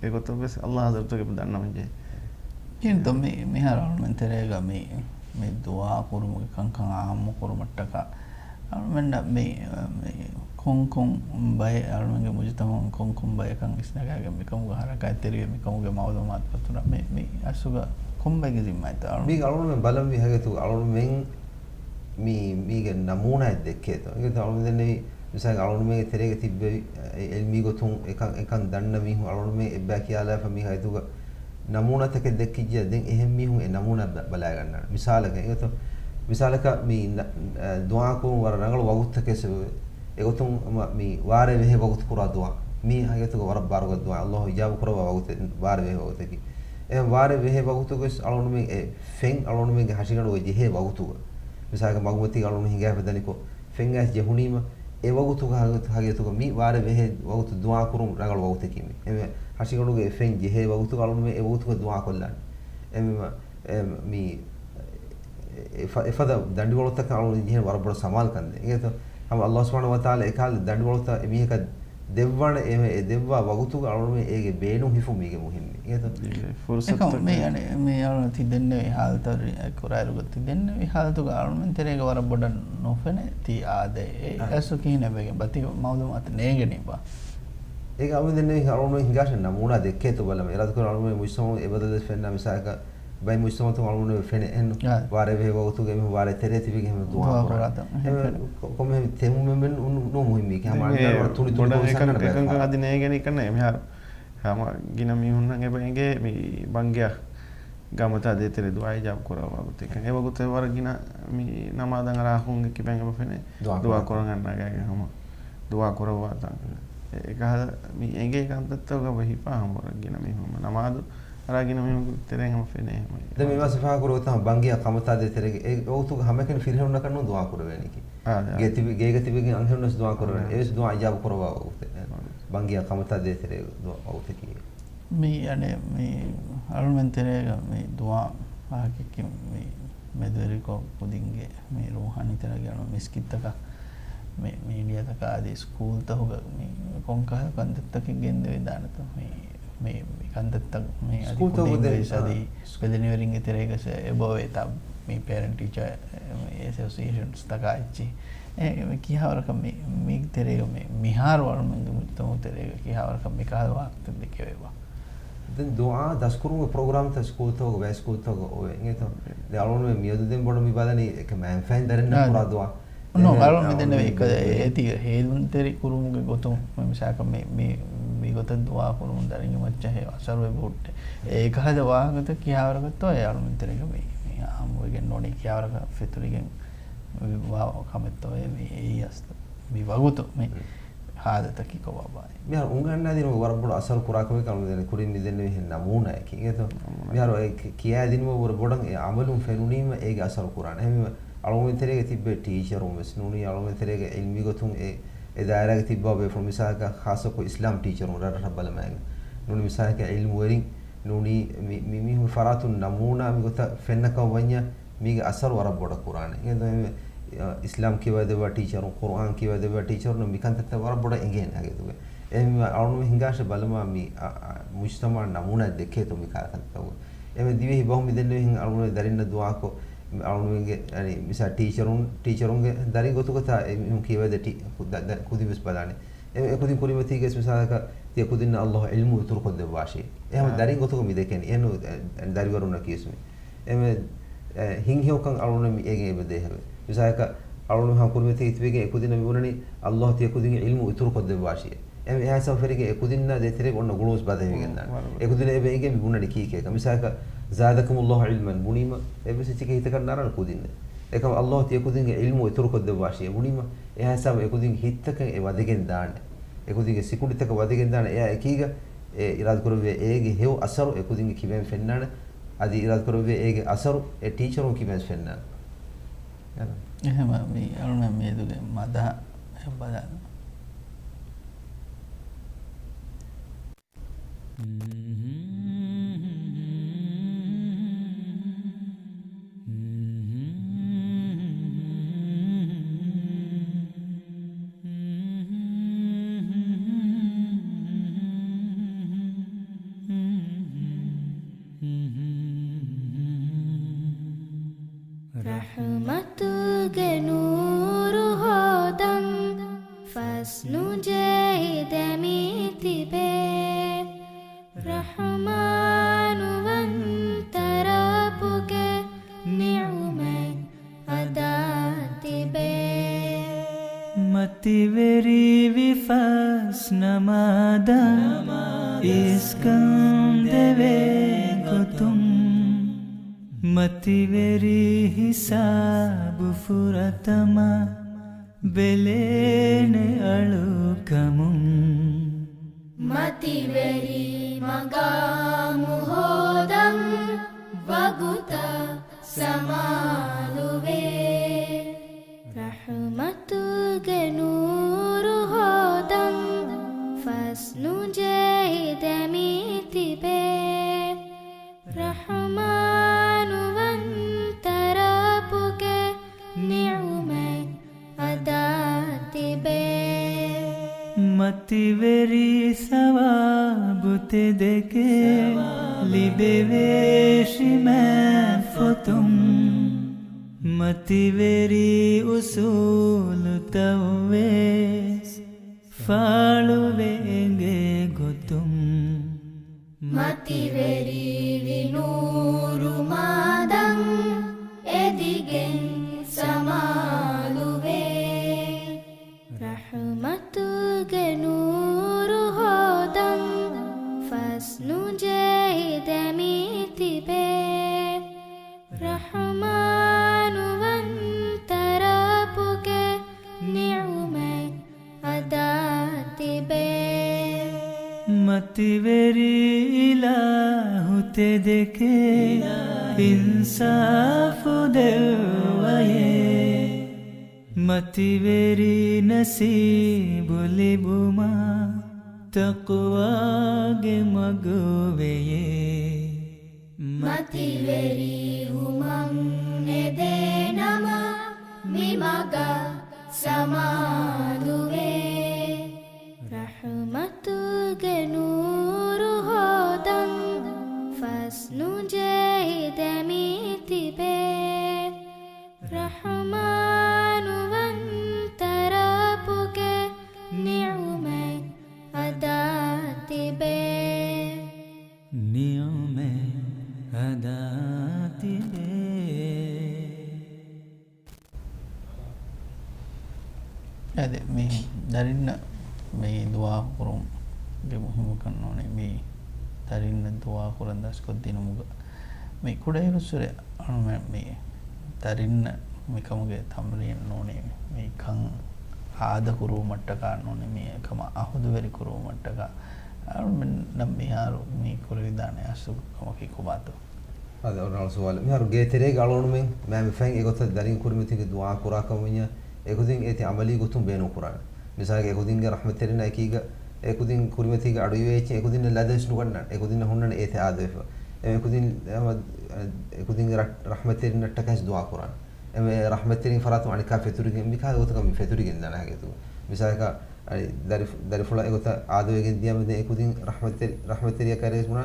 އެގޮތަށްވެސް ﷲ ޙަޟްރަތުގެ ދަންނަވަން ޖެހޭ. ކިހިނެއްތޯ މި، މިހާރު އަޅުމެން ތެރޭގަ މި، މި ދުޢާ ކުރުމުގެ ކަންކަން އާއްމު ކުރުމަށްޓަކާ އަޅުމެންނަށް މި، މި ކޮންކޮން ބައެއް، އަޅުމެންގެ މުޖުތަމަޢުން ކޮންކޮން ބަޔަކަށް އިސްނަގާގެން މިކަމުގެ ހަރަކާތްތެރިވެ، މިކަމުގެ މަޢުލޫމާތު ފަތުރަ މި، މި އަސްލުގަ ކޮންބައެއްގެ ޒިންމާއެއްތޯ އަޅުމެން؟ މީގެ އަޅުމެން ބަލަންވީ ހަގީގަތުގަ އަޅުމެން މީ، މީގެ ނަމޫނާއެއް ދެއްކޭތޯ. އިނގޭތޯ އަޅުމެން ދެންނެވީ މިސާލު އަޅުގަނޑުމެންގެ ތެރޭގަ ތިއްބެވި، އެ، އިލްމީ ގޮތުން އެކަން، އެކަން ދަންނަ މީހުން އަޅުގަނޑުމެން އެއްބަޔަށް ކިޔާލާފަ މީ ހަގީގަތުގަ ނަމޫނާތަކެއް ދެއްކިއްޖެ، ދެން އެހެން މީހުން އެ ނަމޫނާ ބަ-، ބަލާގަންނާނެ. މިސާލަކަށް، އިނގޭތޯ، މިސާލަކަށް މި ނަ-، އަ، ދުޢާ ކުރުން ވަރަށް ރަނގަޅު ވަގުތުތަކެއް ވެ. އެގޮތުން މަ-، މި ވާރޭ ވެހޭ ވަގުތު ކުރާ ދުޢާ. މީ ހަގީގަތުގަ ވަރަށް ބާރުގަ ދުޢާ. ﷲ އިޖާބަ ކުރައްވާ ވަގުތެއް، ވާރޭ ވެހޭ ވަގުތަކީ. އެ ވާރޭ ވެހޭ ވަގުތުގަވެސް އަޅުގަނޑުމެން އެ ފެން އަޅުގަނޑުމެންގެ ހަށިގަނޑުގަ ޖެހޭ ވަގުތުގަ. މިސާލަކަށް މަގުމަތީގަ އަޅުގަނޑު ހިނގާފަ ދަނިކޮށް، ފެން އައިސް ޖެހުނީމަ، އެ ވަގުތުގަ ހަގީ-، ހަގީގަތުގަ މި ވާރޭ ބެހޭ ވަގުތު ދުޢާ ކުރުން ރަނގަޅު ވަގުތަކީ މި. އެމެ ހަށިގަނޑުގެ ފެން ޖެހޭ ވަގުތުގަ އަޅުގަނޑުމެން އެ ވަގުތުގަ ދުޢާ ކޮށްލާނެ. އެމެ-، އެ-، މި-، އެ-، އެފަ-، އެފަދަ ދަނޑިވަޅުތަކަށް އަޅުގަނޑު ޖެހޭ ވަރަށް ބޮޑަށް ސަމާލުކަން ދޭ. އިނގޭތޯ؟ ހަމަ އައްލާހު ސުބްޙާނަހޫ ވަތަޢާލާ އެކަހަލަ ދަނޑިވަޅުތައް އެމީހަކަށް ދެއްވާނެ، އެ-، އެ ދެއްވާ ވަގުތުގަ އަޅުގަނޑުމެން އޭގެ ބޭނުން ހިފުން މީގެ މުހިންމީ. އިނގޭތޯ؟ އެކަމް މި އަނެ-، މި އަޅު ތި ދެންނެވި ހާލަތަށް ރި-، ކުރާއިރުގަ ތި ދެންނެވި ހާލަތުގަ އަޅުމެން ތެރޭގަ ވަރަށް ބޮޑަށް ނުފެނޭ ތި އާދޭ. އެ އާ. އަސްލު ކިހިނެއް ވެގެން ބާ ތި މައުލޫމާތު ނޭނގެނީ ބާ؟ އޭގަ އަޅުމެން ދެންނެވި އަޅުމެން ހިނގާށެ ނަމޫނާ ދެއްކޭތޯ ބަލަމާ. އިރާދަކުރެ އަޅުމެން މުޖްތަމަޢު އެ ބަދަލުވެސް ފެންނާ މިސާލަކަށް ބައެއް މުޖްތަމަޢުތައް އަޅުގަނޑު ފެނޭ އެހެން ވާރޭ ވެހޭ ވަގުތުގަ އެމީހުން ވާރޭ ތެރޭ ތިބިގެން އެހެން ދުޢާ ދުޢާ ކުރާ. ކުރާތަން. އެހެން އެހެން ފެނޭ. ކޮ-، ކޮންމެ ތެމުމެއް ނު-، ނު-، ނު-، މުހިންމީ. ކި ހަމަ އަންނަ ތުނި ތުނި ގޮތަށް އަންނަ ބައި އަދި ނޭނގެނީ ކަންނޭ މިހާރު ހަމަ ގިނަ މީހުންނަށް އެބަ އެނގޭ މި ބަންގިޔާ ގަމަތާ ދޭތެރޭ ދުޢާ އިޖާބަ ކުރާ ވަގުތެއް. އެ ވަގުތެއް ވަރަށް ގިނަ މި ނަމާދަށް އަރާ އަޚުންގެ ކިބައިން އެބަ ފެނޭ ދުޢާ ދުޢާ ކުރާ. ކުރަން އަންނަ ގައިގަ ހަމަ ދުޢާ ކުރައްވާތަން. އެ-، އެކަހަލަ މި އެނގޭ ކަންތައްތަކުގަ އެބަ ހިފާ ހަމަ ވަރަށް ގިނަ މީހުން ނަމާދު އަރާ ގިނަ މީހުންގެ ތެރެއިން ހަމަ ފެނޭ ހަމަ. ދެން މި ވާސިފާ ކުރު ގޮތަށް ބަންގިޔާ ކަމަތާ ދޭތެރޭގެ އެ ވަގުތުގަ ހަމައެކަނި ފިރިހެނުންނަކަށް ނޫން ދުޢާ ކުރެވޭނީކީ. އާ، އާ. ގޭ ތިބި-، ގޭގަ ތިބިގެން އަންހެނުންވެސް ދުޢާ ކުރެވޭނެ. އާ. އެވެސް ދުޢާ އިޖާބަ ކުރައްވާ ވަގުތެއް. އާ. ބަންގިޔާ ކަމަތާ ދޭތެރޭ ދުޢާ ވަގުތަކީ. މި އަނެއް މި އަޅުމެން ތެރޭގަ މި ދުޢާ ވާހަކައަކީ މި މެދުވެރިކޮށް ކުދިންގެ މި ރޫޙާނީ ތެރޭގެ އަޅު މިސްކިތްތަކަށް މި މީޑިއާތަކަށް އަދި ސްކޫލްތަކުގަ މި ކޮންކަހަލަ ކަންތައްތަކެއް ގެންދެވިދާނެތޯ؟ މި، މި، މި ކަންތައްތައް މި އަދި ސްކޫލްތަކު ކުދިން ދެން، ވެސް އަދި އާ. ބެލެނިވެރިންގެ ތެރޭގަސް އެބައޮވޭތާ މި ޕޭރެންޓް ޓީޗާ އެސޯސިއޭޝަންސްތަކާ އެއްޗި. އެ، މި ކިހާވަރަކަށް މި، މި ތެރޭގަ މި، މިހާރު އަޅުމެންގެ މުޖްތަމަޢު ތެރޭގަ ކިހާވަރަކަށް މިކަހަލަ ވާހަކަތައް ދެކެވޭބާ؟ ދެން ދުޢާ ދަސްކުރުމުގެ ޕްރޮގްރާމްތައް ސްކޫލްތަކުގަ ބައެއް ސްކޫލްތަކުގަ އޮވޭ. އިނގޭތޯ؟ ދެން އަޅުގަނޑުމެން މިއަދު ދެން ބޮޑަށް މި ބަލަނީ އެކަމަށް އެހެން ފަހެން ދަރިންނަށް އާ. ކުރާ ދުޢާ. ނޫން، އެ، އަޅުގަނޑު އެ، ދެންނެވި އެ، އެކަ-، އެ، އެ، އޭތި ހޭލުންތެރި ކުރުމުގެ ގޮތުން މި މިސާލަކަށް މި، މި، މި ގޮތަށް ދުޢާ ކުރުމުން ދަރިންގެ މައްޗަށް ހެޔޮ އަސަރު އެބަ ހުއްޓޭ. އެ އެކަހަލަ ވާހަކަތައް ކިހާވަރަކަށްތޯ އެ އަޅުމެން ތެރޭގަ މި، މި އާއްމުވެގެން ނޫނީ ކިހާވަރަކަށް ފެތުރިގެން މި ވާ ކަމެއްތޯ އެ މި އެއީ އަސްލު މި ވަގުތު މި ހުން. ހާލަތަކީ ކޮބާބާއޭ؟ މިހާރު އުނގަންނާ ދިނުމަށް ވަރަށް ބޮޑު އަސަރު ކުރާ ކަމެއް އަޅުގަނޑު ކުރިން މި ދެންނެވި ހެން ނަމޫނާއަކީ. އިނގޭތޯ؟ ނަމޫނާ. މިހާރު އެ ކި-، ކިޔާ ދިނުމަށް ވުރެ ބޮޑަށް އެ އަމަލުން ފެނުނީމަ އޭގެ އަސަރު ކުރާނެ. އެހެންވީމަ އަޅުގަނޑު ތެރޭގަ ތިއްބެވި ޓީޗަރުން ވެސް ނޫނީ އަޅުގަނޑު ތެރޭގަ އިލްމީ ގޮތުން އެ، އެ ދާއިރާގަ ތިއްބާ ބޭފުޅުން މިސާލަކަށް ޚާއްޞަކޮށް އިސްލާމް ޓީޗަރުން ރަށްރަށަށް ބަލަމާއިގެން ނޫނީ މިސާލަކަށް އިލްމުވެރިން ނޫނީ މި، މި، މި މީހުން ފަރާތުން ނަމޫނާ މި ގޮތަށް ފެންނަކަމަށް ވަންޏާ މީގެ އަސަރު ވަރަށް ބޮޑަށް ކުރާނެ. އެ، އިސްލާމް ކިޔަވައިދެއްވާ ޓީޗަރުން، ޤުރުއާން ކިޔަވައިދެއްވާ ޓީޗަރުން މި ކަންތައްތައް ވަރަށް ބޮޑަށް އެނގޭނެ ހަގީގަތުގަ. އެހެންވީމަ އަޅުގަނޑު ހިނގާށޭ ބަލަމާ މި، އަ، އަ، މުޖްތަމަޢަށް ނަމޫނާ ދެއްކޭތޯ މި ކަންތައްތަކުގަ. އެހެންވެ ދިވެހި ބަހުން މި ދެންނެވިހެން އަޅުގަނޑު ދަރިންނަށް ދުޢާކޮށް، އަޅުގަނޑުގެ، އަނި، މިސާ ޓީޗަރުން، ޓީޗަރުންގެ ދަރިން ގޮތުގަތާ އެ މީހުން ކިޔަވައިދޭ ޓީ-، ކު-، ދަ-، ދަ-، ކުދިން ވެސް ބަލާނެ. އެ، އެ ކުދިން ކުރިމަތީގަސް މިސާލަކަށް ތިޔަ ކުދިންނަށް އައްލާހު ޢިލްމު އިތުރުކޮށްދެއްވާށި. އެ ހަމަ އާ. ދަރިން ގޮތުގަ މި ދެކެނީ. އެހެން ދަރިވަރުންނަކީވެސް މި. އެމެ، އެ، ހިތްހެޔޮކަން އަޅުގަނޑު މި އޭގެ އެބަ ދޭހެވެ. މިސާލަކަށް އަޅުގަނޑު ހަމަ ކުރިމަތީގަ ތިބެގެން އެ ކުދިންނަށް މި ބުނަނީ އައްލާހު ތިޔަ ކުދިންގެ ޢިލްމު އިތުރުކޮށްދެއްވާށި. އެމެ އެހާ ހިސާބަށް ފެށިގެން އެ ކުދިންނާ ދޭތެރޭގަ އޮންނަ ގުޅުންވެސް ބަދަހިވެގެން ދާނެ. ވަރު. އެ ކުދިންނަށް އެބަ އެނގޭ މި ބުނަނީ ކީކޭކަން. މިސާލަކަށް زادكم الله علما ބުނީމަ އެއްވެސް އެއްޗެކޭ ހިތަކަށް ނާރާނެ ކުދިންނަށް. އެކަމަ އައްލާހު ތިޔަ ކުދިންގެ ޢިލްމު އިތުރުކޮށްދެއްވާށި އެ ބުނީމަ އެހާ ހިސާބަށް އެ ކުދިންގެ ހިތްތަކަށް އެ ވަދެގެން ދާނެ. އެ ކުދިންގެ ސިކުނޑިތަކަށް ވަދެގެން ދާނެ. އެއާ އެކީގަ އެ އިރާދަކުރެއްވިއްޔާ އޭގެ ހެޔޮ އަސަރު އެ ކުދިންގެ ކިބައިން ފެންނާނެ. އަދި އިރާދަކުރެއްވިއްޔާ އޭގެ އަސަރު އެ ޓީޗަރުން ކިބައިން ފެންނާނެ. އެހެންވީމަ މި އަޅުމެން މިއަދުގެ މަދަހަ ބަލާލަން. ރަޙުމަތުގެ ނޫރު ހޯދަން ފަސްނުޖެހި ދެމި ތިބޭ. ރަޙުމާނު ވަންތަ ރައްބުގެ ނިޢުމަތް އަދާ ތިބޭ. މަތިވެރި ވިފަސް ނަމާދަށް އިސްކަން ދެވޭ ގޮތުން، މަތިވެރި ހިސާބު ފުރަތަމަ ބެލޭނެ އަޅުކަމުން. މަތިވެރި މަގާމު ހޯދަން ވަގުތަށް ސަމާލުވޭ. ރަޙުމަތު މަތިވެރި ސަވާބު ތެދެކޭ ލިބެވޭށި މާތް ފޮތުން. މަތިވެރި އުސޫލުތައްވެސް ފާޅުވެ އެނގޭ ގޮތުން. މަތިވެރިވި ނޫރު މާދަން އެދިގެން ސަމާލުވޭ. ރަޙުމަތުގެ ނޫރު ހޯދަން ފަސްނުޖެހި ދެމިތިބޭ. ރަޙުމާނުވަންތަ ރައްބުގެ ނިޢުމަތް އަދާ ތިބޭ. މަތިވެރި އިލާހު ތެދެކޭ އިންސާފު ދެއްވަޔޭ. މަތިވެރި ނަސީބު ލިބުމަށް ތަޤްވާގެ މަގު ވެޔޭ. މަތިވެރި ހުމަން އެދޭ ނަމަ، މި މަގަށް ސަމާލުވޭ. ރަޙުމަތުގެ ނޫރު ހޯދަން ފަސްނުޖެހި ދެމިތިބޭ. ރަޙުމާނުވަންތަ ރައްބުގެ ނިޢުމަތް އަދާ ތިބޭ. ނިޢުމަތް އަދާ ތިބޭ. އަދި މި ދަރިންނަށް މި ދުޢާ ކުރުމުގެ މުހިއްމުކަން ނޫނީ، މި ދަރިންނަށް ދުޢާ ކުރަން ދަސްކޮށްދިނުމުގަ މި ކުޑައިރުއްސުރެ އަޅުމެން މި ދަރިންނަށް މިކަމުގެ ތަމްރީން ނޫނީ، މި ކަން އާދަކުރުވުމަށްޓަކާ ނޫނީ، މި ކަމަށް އަހުދުވެރި ކުރުވުމަށްޓަކާ އަޅުމެންނަށް މިހާރު މި ކުރެވިދާނެ އަސްލު ކަމަކީ ކޮބާތޯ؟ އަދި އޮންނަ ސުވާލެއް. މިހާރު ގޭތެރޭގަ އަޅުގަނޑުމެން މައިންބަފައިން އެގޮތަށް ދަރިން ކުރިމަތީގެ ދުޢާ ކުރާ ކަމަށް ވަންޏާ، އެކުދިން އޭތި ޢަމަލީ ގޮތުން ބޭނުން ކުރާނެ. މިސާލަކަށް އެކުދިންގެ ރަޙްމަތްތެރިންނާ އެކީގަ، އެކުދިން ކުރިމަތީގަ އަޑުއިވޭ އެއްޗެއް އެކުދިންނަށް ލަދެވެސް ނުގަންނާނެ. އެކުދިންނަށް ހުންނާނެ އޭތި އާދަވެފަ. އެ އެކުދިން، އެ، އެކުދިންގެ ރަ-، ރަޙްމަތްތެރިންނަށްޓަކައި ދުޢާ ކުރާނެ. އެ ރަޙްމަތްތެރިން ފަރާތުން އަނެއްކާ ފެތުރިގެން، މިކާ ގޮތަކަށް މި ފެތުރިގެން ދާނެ ހަގީގަތުގަ. މިސާލަކަށް އަނެއް ދަރިފު-، ދަރިފުޅާ އެގޮތަށް އާދަވެގެން ދިޔަމަ ދެން އެކުދިން ރަޙްމަތްތެރި-، ރަޙްމަތްތެރިއަކާ އިރޭސް ބުނާ،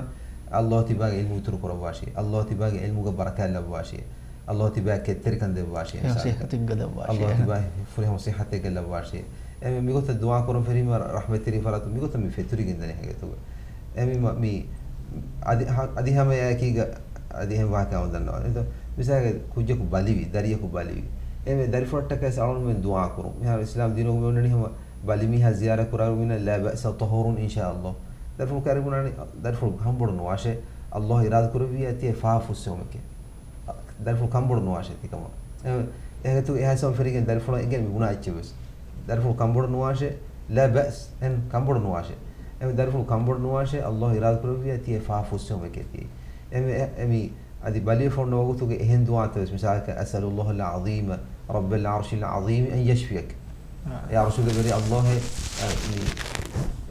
ﷲ ތިބާގެ ޢިލްމު އިތުރު ކުރައްވާށި. ﷲ ތިބާގެ ޢިލްމުގަ ބަރަކާތް ލައްވާށި. ﷲ ތިބާ ކެތްތެރިކަން ދެއްވާށި. ހެޔޮ މިސާލަކަށް، ޞިއްޙަތެއްގަ ލައްވާށި. ﷲ ތިބާ ފުރިހަމަ ޞިއްޙަތެއްގަ ލައްވާށި. އެ މި-، މިގޮތަށް ދުޢާ ކުރަން ފެށީމަ ރަ-، ރަޙްމަތްތެރިން ފަރާތުން މިގޮތަށް މި ފެތުރިގެން ދާނެ ހަގީގަތުގަ. އެ މި މަ-، މި އަދި ހަ-، އަދި ހަމައެއާއެކީގަ އަދި އެހެން ވާހަކައެއް އަޅުގަނޑު ދަންނަވާނެ. އެތަ-، މިސާލަކަށް ކުއްޖަކު ބަލިވި، ދަރިޔަކު ބަލިވި. އެ މި ދަރިފުޅަށްޓަކައި އަޅުގަނޑުމެން ދުޢާ ކުރުން. މިހާރު އިސްލާމް ދީނުގަ މި އޮންނަނީ ހަމަ ބަލި މީހާ ޒިޔާރަތް ކުރާއިރު މިނަށް ލާ ބައްސަ ޠަހޫރުން އިންޝާﷲ. ދަރިފުޅު ކައިރި ބުނާނީ، ދަރިފުޅު ކަންބޮޑު ނުވާށޭ، ﷲ އިރާދަ ކުރެއްވިއްޔާ ތިޔަ ފާފަ ފުއްސެވުމެކޭ. ދަރިފުޅު ކަންބޮޑު ނުވާށޭ ތިކަމަށް. އެ، އެހެން އެހާ ސަބަބުން ފެށިގެން ދަރިފުޅަށް އެނގޭނެ މި ބުނާ އެއްޗެއް ވެސް. ދަރިފުޅު ކަންބޮޑު ނުވާށޭ، ލާ ބައްސް، އެހެން ކަންބޮޑު ނުވާށޭ. އެ ދަރިފުޅު ކަންބޮޑު ނުވާށޭ، ﷲ އިރާދަ ކުރެއްވިއްޔާ ތިޔަ ފާފަ ފުއްސެވުމެކޭ ތިޔަ. އެ މި، އެ މި އަދި ބަލިވެފަ އޮންނަ ވަގުތުގެ އެހެން ދުޢާތައް ވެސް، މިސާލަކަށް، أسأل الله العظيم رب العرش العظيم أن يشفيك. އާ. ޔާ ރަސޫލު ވެރި ﷲ، އަ، މި،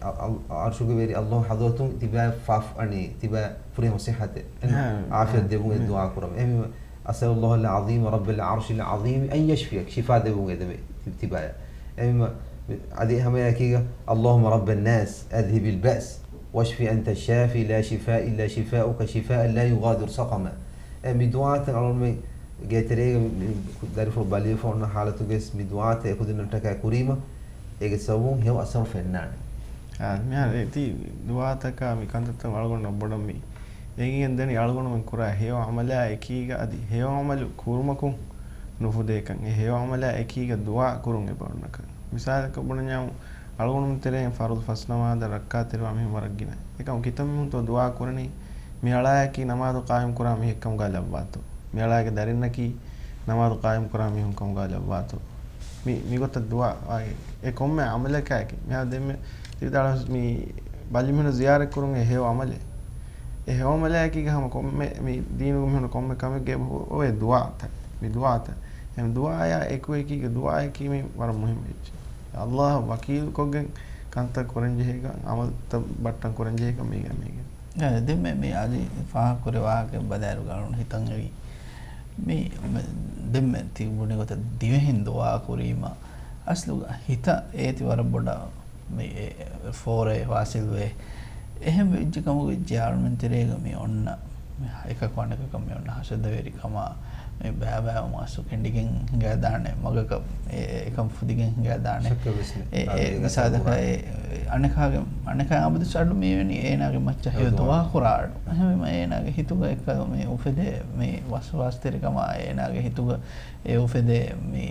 އަ، އަ، އަރްޝުގެ ވެރި ﷲ ޙަޟްރަތުން ތިބާ ފާފަ، އަނި، ތިބާ ފުރިހަމަ ޞިއްޙަތެއް، އެ، އާ، ޢާފިޔަތް ދެވުން އެ ދުޢާ ކުރަމު. އެ މި، أسأل الله العظيم رب العرش العظيم أن يشفيك. ޝިފާ ދެވުން އެދެމެ ތި-، ތިބާޔަށް. އެ މި، އަދި ހަމައެއާއެކީގަ، اللهم رب الناس أذهب البأس واشف أنت الشافي لا شفاء إلا شفاؤك شفاء لا يغادر سقما. އެ މި ދުޢާތައް އަޅުގަނޑުމެން ގޭތެރޭގަ މި، މި ދަރިފުޅު ބަލިވެފަ އޮންނަ ޙާލަތުގައި ވެސް މި ދުޢާތައް އެކުދިންނަށްޓަކައި ކުރީމަ، އޭގެ ސަބަބުން ހެޔޮ އަސަރު ފެންނާނެ. އާ، މިހާރު އެ ތި ދުޢާތަކާ މި ކަންތައްތައް އަޅުގަނޑު އަށް ބޮޑަށް މި އެނގިގެން ދެނީ އަޅުގަނޑުމެން ކުރާ ހެޔޮ ޢަމަލާ އެކީގަ އަދި ހެޔޮ ޢަމަލު ކުރުމަކުން ނުފުދޭކަން، އެ ހެޔޮ ޢަމަލާ އެކީގަ ދުޢާ ކުރުން އެބައޮންނަކަން. މިސާލަކަށް ބުނަންޏާ އަޅުގަނޑުމެން ތެރެއިން ފަރުޟު ފަސް ނަމާދަށް ރައްކާތެރިވާ މީހުން ވަރަށް ގިނަ. އެކަމު ކިތަންމެހުންތޯ ދުޢާ ކުރަނީ؟ މި އަޅާއަކީ ނަމާދު ޤާއިމް ކުރާ މީހެއް ކަމުގަ ލައްވާތޯ؟ މި އަޅާގެ ދަރިންނަކީ ނަމާދު ޤާއިމް ކުރާ މީހުން ކަމުގަ ލައްވާތޯ؟ މި، މިގޮތަށް ދުޢާ އާގެ އެ ކޮންމެ ޢަމަލަކާއެކީ. މިހާރު ދެންމެ ތި ވިދާޅުވި މި ބަލިމީހުން ޒިޔާރަތް ކުރުން އެ ހެޔޮ ޢަމަލެއް. އެ ހެޔޮ ޢަމަލާއެކީގަ ހަމަ ކޮންމެ މި ދީނުގެ މީހުން ކޮންމެ ކަމެއްގެ އޮވޭ ދުޢާތައް. މި ދުޢާތައް. އެ ދުޢާޔާ އެކު އެކީގެ ދުޢާއަކީ މި ވަރަށް މުހިއްމު އެއްޗެއް. ﷲ އަށް ވަކީލުކޮށްގެން ކަންތައް ކުރަން ޖެހޭކަން، ޢަމަލުތައް ބައްޓަން ކުރަން ޖެހޭކަން މީގެ މީގެ. އެ، ދެންމެ މި އަދި ފާހަގަކުރެވޭ ވާހަކަ ބަލާއިރު ގާނޫނު ހިތަށް އެޅި. މި، މި، ދެންމެ ތި ބުނި ގޮތަށް ދިވެހިން ދުޢާ ކުރީމަ، އަސްލުގަ ހިތަށް އޭތި ވަރަށް ބޮޑަށް މި އެ، ފޯރޭ ވާސިލްވޭ. އެހެން ވެއްޖެ ކަމުގަ ވެއްޖެ އަޅުމެން ތެރޭގަ މި އޮންނަ މި އެކަކު އަނެކަކަށް މި އޮންނަ ހަސަދަވެރިކަމާ، މި ބައިބައިވުމަށް އަސްލު ކެނޑިގެން ހިނގާދާނެ މަގަކަށް އެ، އެކަން ފުދިގެން ހިނގާދާނެ. އެ، އެ، މިސާލަކަށް އެ، އަނެކާގެ، އަނެކާ އަބަދު އަޑު މިވެނީ އޭނާގެ މައްޗަށް ހެޔޮ ދުޢާ ކުރާ އަޑު. އެހެންވީމަ އޭނާގެ ހިތުގަ އެކަލު މި އުފެދޭ މި ވަސްވާސްތެރިކަމާ އޭނާގެ ހިތުގަ އެ އުފެދޭ މި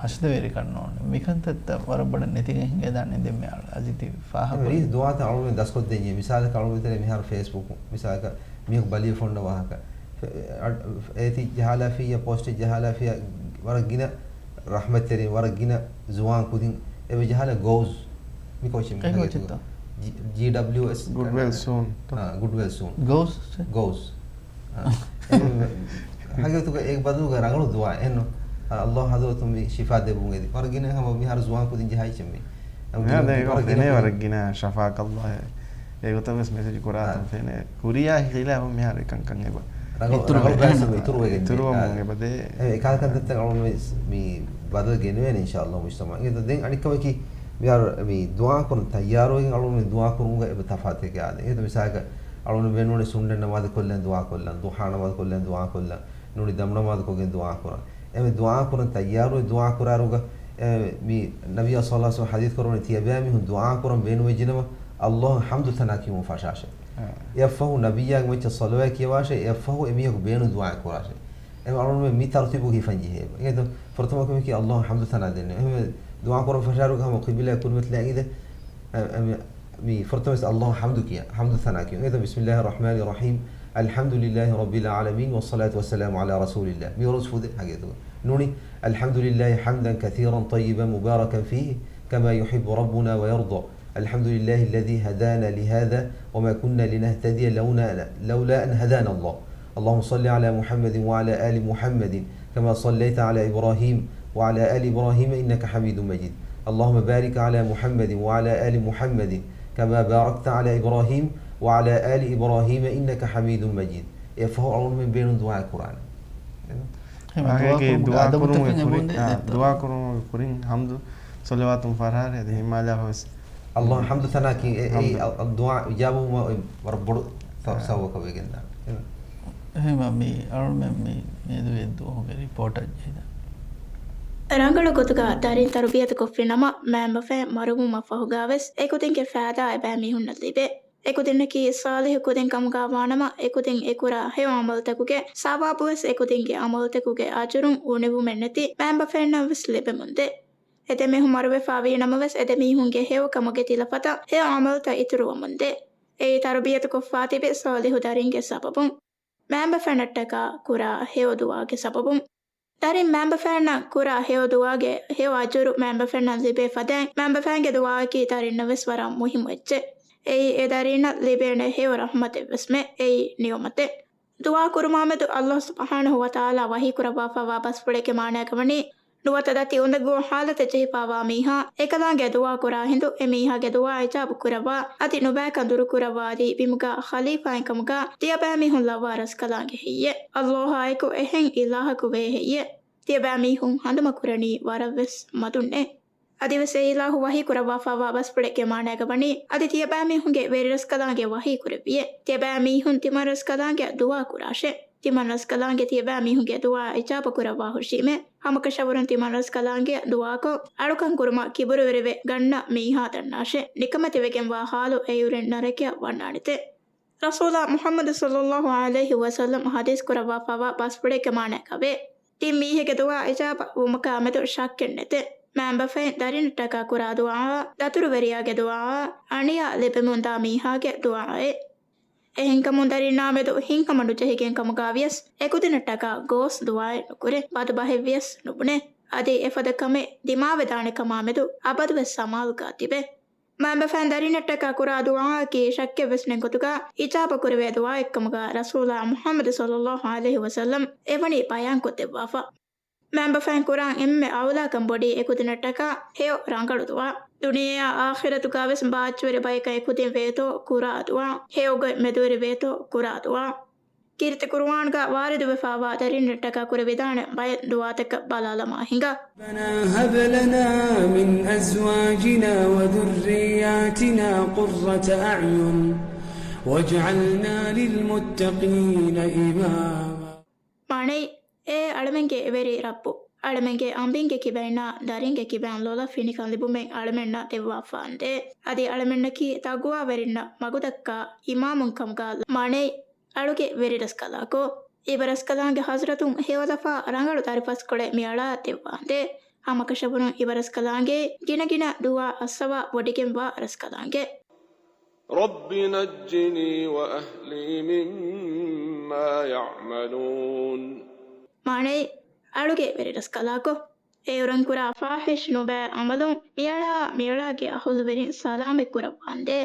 ހަސަދަވެރިކަން ނޫން. މިކަންތައްތައް ވަރަށް ބޮޑަށް ނެތިގެން ހިނގޭދާނެ ދެން މި އަޅު އަޒިތި ފާހަގަ ރީތި ދުޢާތައް އަޅުގަނޑު ދަސްކޮށްދޭން ޖެހޭ. މިސާލަކަށް އަޅުގަނޑު ތެރޭ މިހާރު ފޭސްބުކު މިސާލަކަށް މީހަކު ބަލިވެފަ އޮންނަ ވާހަކަ. އޭތި ޖަހާލާފިއްޔާ ޕޯސްޓެއް ޖަހާލާފިއްޔާ ވަރަށް ގިނަ ރަޙްމަތްތެރިން ވަރަށް ގިނަ ޒުވާން ކުދިން އެބަ ޖަހާލާ ގޯސް. މި ކޯޗެއް މި ހަގީގަތުގަ؟ ޖީ، ޖީޑަބްލިއުއެސް. ގުޑްވެލް ސޫން. އާ، ގުޑްވެލް ސޫން. ގޯސް؟ ގޯސް. އާ. ހަގީގަތުގަ އޭގެ ބަދަލުގަ ރަނގަޅު ދުޢާ އެއްނު. އާ، ﷲ ޙަޟްރަތުން މި ޝިފާ ދެއްވުން އެދި. ވަރަށް ގިނަ ހަމަ މިހާރު ޒުވާން ކުދިން ޖަހައިޗެއް މި. ދެނެ ވަރަށް ގިނަ ޝަފާކަ ﷲ. އެގޮތަށް ވެސް މެސެޖް ކުރާތަން ފެނޭ. ކުރިޔާ ހިލާފަށް މިހާރު އެކަންކަން އެބަ. ރަނގަޅު، އިތުރު ރަނގަޅު ބަޔަސް އިތުރުވެގެން އިތުރުވަމުން އާ. އެބަދޭ. އެ، އެކާ ކަންތައްތައް އަޅުގަނޑު މި، މި ބަދަލު ގެނެވޭނެ އިންޝާﷲ މުޖްތަމަޢަށް. އެ، ދެން އަނެއްކަމަކީ، މިހާރު މި ދުޢާ ކުރަން ތައްޔާރުވެގެން އަޅުގަނޑު މި ދުޢާ ކުރުމުގަ އެބަ ތަފާތެކޭ އާދެ. އެ، މިސާލަކަށް އަޅުގަނޑު ބޭނުންވަނީ ސުންނަތް ނަމާދު ކޮށްލަން ދުޢާ ކޮށްލަން، ޟުޙާ ނަމާދު ކޮށްލަން ދުޢާ ކޮށްލަން، ނޫނީ ދަމު ނަމާދު ކޮށްގެން ދުޢާ ކުރަން. އެ، މި ދުޢާ ކުރަން ތައްޔާރުވެ ދުޢާ ކުރާރުގަ، އެ، މި ނަބިއްޔާ ޞައްލަﷲ ޢަލައިހި ވަސައްލަމަ ޙަދީޘް ކުރައްވަނީ ތިޔަބައިމީހުން ދުޢާ ކުރަން ބޭނުންވެއްޖެނަމަ، ﷲ އަށް ޙަމްދު ތަނާ ކިޔުމަށް ފަށާށޭ. އާ. އެއަށްފަހު ނަބިއްޔާގެ މައްޗަށް ޞަލަވާތް ކިޔަވާށޭ، އެއަށްފަހު އެމީހަކު ބޭނުން ދުޢާ ކުރާށޭ. އެ އަޅުގަނޑުމެން މި ތަރުތީބުގަ ހިފަން ޖެހޭ. އެގެ ފުރަތަމަ ކަމަކީ ﷲ އަށް ޙަމްދު ތަނާ ދެންނެވުން. އެހެންވެ ދުޢާ ކުރަން ފަށާރުގަ ހަމަ ޤިބްލާއަށް ކުރިމަތިލާ އިނދެ، އެ، އެ، މި، މި ފުރަތަމަ ވެސް ﷲ އަށް ޙަމްދު ކިޔާ، ޙަމްދު ތަނާ ކިޔުން. އެގެ ބިސްމިﷲ ރަޙްމާނި ރަޙީމް، އަލްޙަމްދުލިﷲ ރައްބިލް ޢާލަމީން، ވައްޞަލާތު ވައްސަލާމު ޢަލާ ރަސޫލިﷲ. މި ވަރުސް ފުދޭ ހަގީގަތުގަ. ނޫނީ، އަލްޙަމްދުލިﷲ ޙަމްދަން ކަޘީރަން ޠައްޔިބަން މުބާރަކަން ފީހި، ކަމާ ޔުޙިއްބު ރައްބުނާ ވަޔަރްޟާ. الحمد لله الذي هدانا لهذا وما كنا لنهتدي لولا، لولا أن هدانا الله. اللهم صل على محمد وعلى آل محمد كما صليت على إبراهيم وعلى آل إبراهيم إنك حميد مجيد. اللهم بارك على محمد وعلى آل محمد كما باركت على إبراهيم وعلى آل إبراهيم إنك حميد مجيد. އެއަށްފަހު އަޅުގަނޑުމެން ބޭނުން ދުޢާ ކުރާނެ. އެހެންވީމަ އާ، ދުޢާ އޭގެ ކުރުމުގެ ދުޢާ ކުރުމުގެ ކުރިން، އާ، ދުޢާ ކުރުމުގެ ކުރިން ޙަމްދު ޞަލަވާތުން ފަށާށޭ. އަދި ހިމާލާ ފަވެސް ﷲ އަށް ޙަމްދު ތަނާ ކިޔުން. އެ، އެ، ޙަމްދު. އަ، އަ، ދުޢާ އިޖާބަވުމަށް ވަރަށް ބޮޑު ސަ-، އާ. ސަބަބަކަށް ވެގެންދާނެ. އެހެންވީމަ މި އަޅުމެން މި މިއަދު ދުވަހުގެ ރިޕޯޓަށް ޖެހިދާނެ. ރަނގަޅު ގޮތުގަ ދަރިން ތަރުބިޔަތު ކޮށްފިނަމަ، މައިންބަފައިން މަރުވުމަށް ފަހުގަވެސް އެކުދިންގެ ފައިދާ އެބައިމީހުންނަށް ލިބޭ. އެކުދިންނަކީ ޞާލިޙު ކުދިން ކަމުގަ ވާނަމަ، އެކުދިން އެކުރާ ހެޔޮ ޢަމަލުތަކުގެ ސަވާބުވެސް އެކުދިންގެ ޢަމަލުތަކުގެ އަޖުރުން އުނިވުމެއްނެތި މައިންބަފައިންނަށްވެސް ލިބެމުންދޭ. އެދެމީހުން މަރުވެފަ ވީނަމަވެސް، އެދެމީހުންގެ ހެޔޮ ކަމުގެ ތިލަފަތަށް ހެޔޮ ޢަމަލުތައް އިތުރުވަމުންދޭ. އެއީ ތަރުބިޔަތުކޮށްފަ ތިބި ޞާލިޙު ދަރިންގެ ސަބަބުން. މައިންބަފައިންނަށްޓަކާ ކުރާ ހެޔޮ ދުޢާގެ ސަބަބުން. ދަރިން މައިންބަފައިންނަށް ކުރާ ހެޔޮ ދުޢާގެ ހެޔޮ އަޖުރު މައިންބަފައިންނަށް ލިބޭ ފަދައިން، މައިންބަފައިންގެ ދުޢާއަކީ ދަރިންނަށް ވެސް ވަރަށް މުހިއްމު އެއްޗެއް. އެއީ އެ ދަރީންނަށް ލިބޭނެ ހެޔޮ ރަޙްމަތެއްވެސްމެ. އެއީ ނިޢުމަތެއް. ދުޢާ ކުރުމާމެދު ﷲ ސުބްޙާނަހޫ ވަތަޢާލާ ވަޙީ ކުރައްވާފައިވާ ބަސްފުޅެއްގެ މާނައަކަށް ވަނީ، ނުވަތަ ދަތި އުނދަގޫ ޙާލަތަށް ޖެހިފައިވާ މީހާ، އެކަލާނގެ ދުޢާ ކުރާ ހިނދު އެ މީހާގެ ދުޢާ އިޖާބަ ކުރައްވާ، އަދި ނުބައިކަން ދުރުކުރައްވާ އަދި ބިމުގަ ޚަލީފާއިން ކަމުގަ ތިޔަބައިމީހުން ލައްވާ ރަސްކަލާނގެ ހެއްޔެ؟ ﷲ އާއެކު އެހެން އިލާހަކު ވޭ ހެއްޔެ؟ ތިޔަބައިމީހުން ހަނދުމަކުރަނީ ވަރަށްވެސް މަދުންނޭ. އަދިވެސް އެ އިލާހު ވަޙީ ކުރައްވާފައިވާ ބަސްފުޅެއްގެ މާނައަކަށް ވަނީ، އަދި ތިޔަބައިމީހުންގެ ވެރިރަސްކަލާނގެ ވަޙީ ކުރެއްވިއޭ. ތިޔަބައިމީހުން ތިމަންރަސްކަލާނގެ ދުޢާ ކުރާށޭ. ތިމަންރަސްކަލާނގެ ތިޔަބައިމީހުންގެ ދުޢާ އިޖާބަ ކުރައްވާ ހުށީމޭ. ހަމަކަށަވަރުން ތިމަންރަސްކަލާނގެ ދުޢާކޮށް، އަޅުކަން ކުރުމަށް ކިބުރުވެރިވެ ގަންނަ މީހާ ދަންނާށޭ. ނިކަމެތިވެގެންވާ ޙާލު އެއުރެން ނަރަކަޔަށް ވަންނާނެތެ. ރަސޫލާ މުޙައްމަދު ޞައްލައްލާހު ޢަލައިހި ވަސައްލަމް ޙަދީޘް ކުރައްވާފައިވާ ބަސްފުޅެއްގެ މާނައަކަށްވޭ. ތިން މީހެއްގެ ދުޢާ އިޖާބަ ވުމަކާމެދު ޝައްކެއްނެތެ. މައިންބަފައިން ދަރިންނަށްޓަކާ ކުރާ ދުޢާއާ، ދަތުރުވެރިޔާގެ ދުޢާއާ، އަނިޔާ ލިބެމުންދާ މީހާގެ ދުޢާއޭ. އެހެންކަމުން ދަރިންނާމެދު ހިތްހަމަ ނުޖެހިގެން ކަމުގަވިޔަސް، އެކުދިންނަށްޓަކާ ގޯސް ދުޢާއެއް ނުކުރޭ، ބަދުބަހެއްވިޔަސް ނުބުނޭ. އަދި އެފަދަ ކަމެއް ދިމާވެދާނެ ކަމާމެދު އަބަދުވެސް ސަމާލުގަ ތިބޭ. މައިންބަފައިން ދަރިންނަށްޓަކާ ކުރާ ދުޢާއަކީ ޝައްކެއްވެސް ނެތް ގޮތުގަ އިޖާބަ ކުރެވޭ ދުޢާއެއްކަމުގަ ރަސޫލާ މުޙައްމަދު ޞައްލައްލާހު ޢަލައިހި ވަސައްލަމް އެވަނީ ބަޔާންކޮށްދެއްވާފަ. މައިންބަފައިން ކުރާން އެންމެ އައުލާކަން ބޮޑީ އެކުދިންނަށްޓަކާ ހެޔޮ ރަނގަޅު ދުޢާ. ދުނިޔެއާ އާޚިރަތުގަވެސް ބާއްޖަވެރި ބަޔަކަށް އެކުދިން ވޭތޯ ކުރާ ދުޢާ. ހެޔޮ ގޮތް މެދުވެރި ވޭތޯ ކުރާ ދުޢާ. ކީރިތި ޤުރުއާންގަ ވާރިދުވެފާވާ ދަރިންނަށްޓަކާ ކުރެވިދާނެ ބައެއް ދުޢާތަކަށް ބަލާލަމާ ހިނގާ. ربنا هب لنا من أزواجنا وذرياتنا قرة أعين واجعلنا للمتقين إماما. މާނައީ، އޭ އަޅަމެންގެ ވެރި ރައްބު، އަޅަމެންގެ އަނބިންގެ ކިބައިންނާ ދަރިންގެ ކިބައިން ލޮލަށް ފިނިކަން ލިބުމެއް އަޅަމެންނަށް ދެއްވާފާނދޭ. އަދި އަޅަމެންނަކީ ތަޤްވާވެރިންނަށް މަގުދައްކާ އިމާމުން ކަމުގަ، މާނައީ، އަޅުގެ ވެރިރަސްކަލާކޯ، އިބަރަސްކަލާނގެ ޙަޟްރަތުން ހެޔޮލަފާ ރަނގަޅު ދަރިފަސްކޮޅެއް މިއަޅާ ދެއްވާނދޭ. ހަމަކަށަވަރުން އިބަރަސްކަލާނގެ ގިނަގިނަ ދުޢާ އައްސަވާ ވޮޑިގެންވާ ރަސްކަލާނގެ. رب نجني وأهلي مما يعملون. މާނައީ، އަޅުގެ ވެރިރަސްކަލާކޯ، އެއުރެން ކުރާ ފާޙިޝް ނުބައި ޢަމަލުން މިއަޅާ މިއަޅާގެ އަހުލުވެރިން ސަލާމަތް ކުރައްވާނދޭ.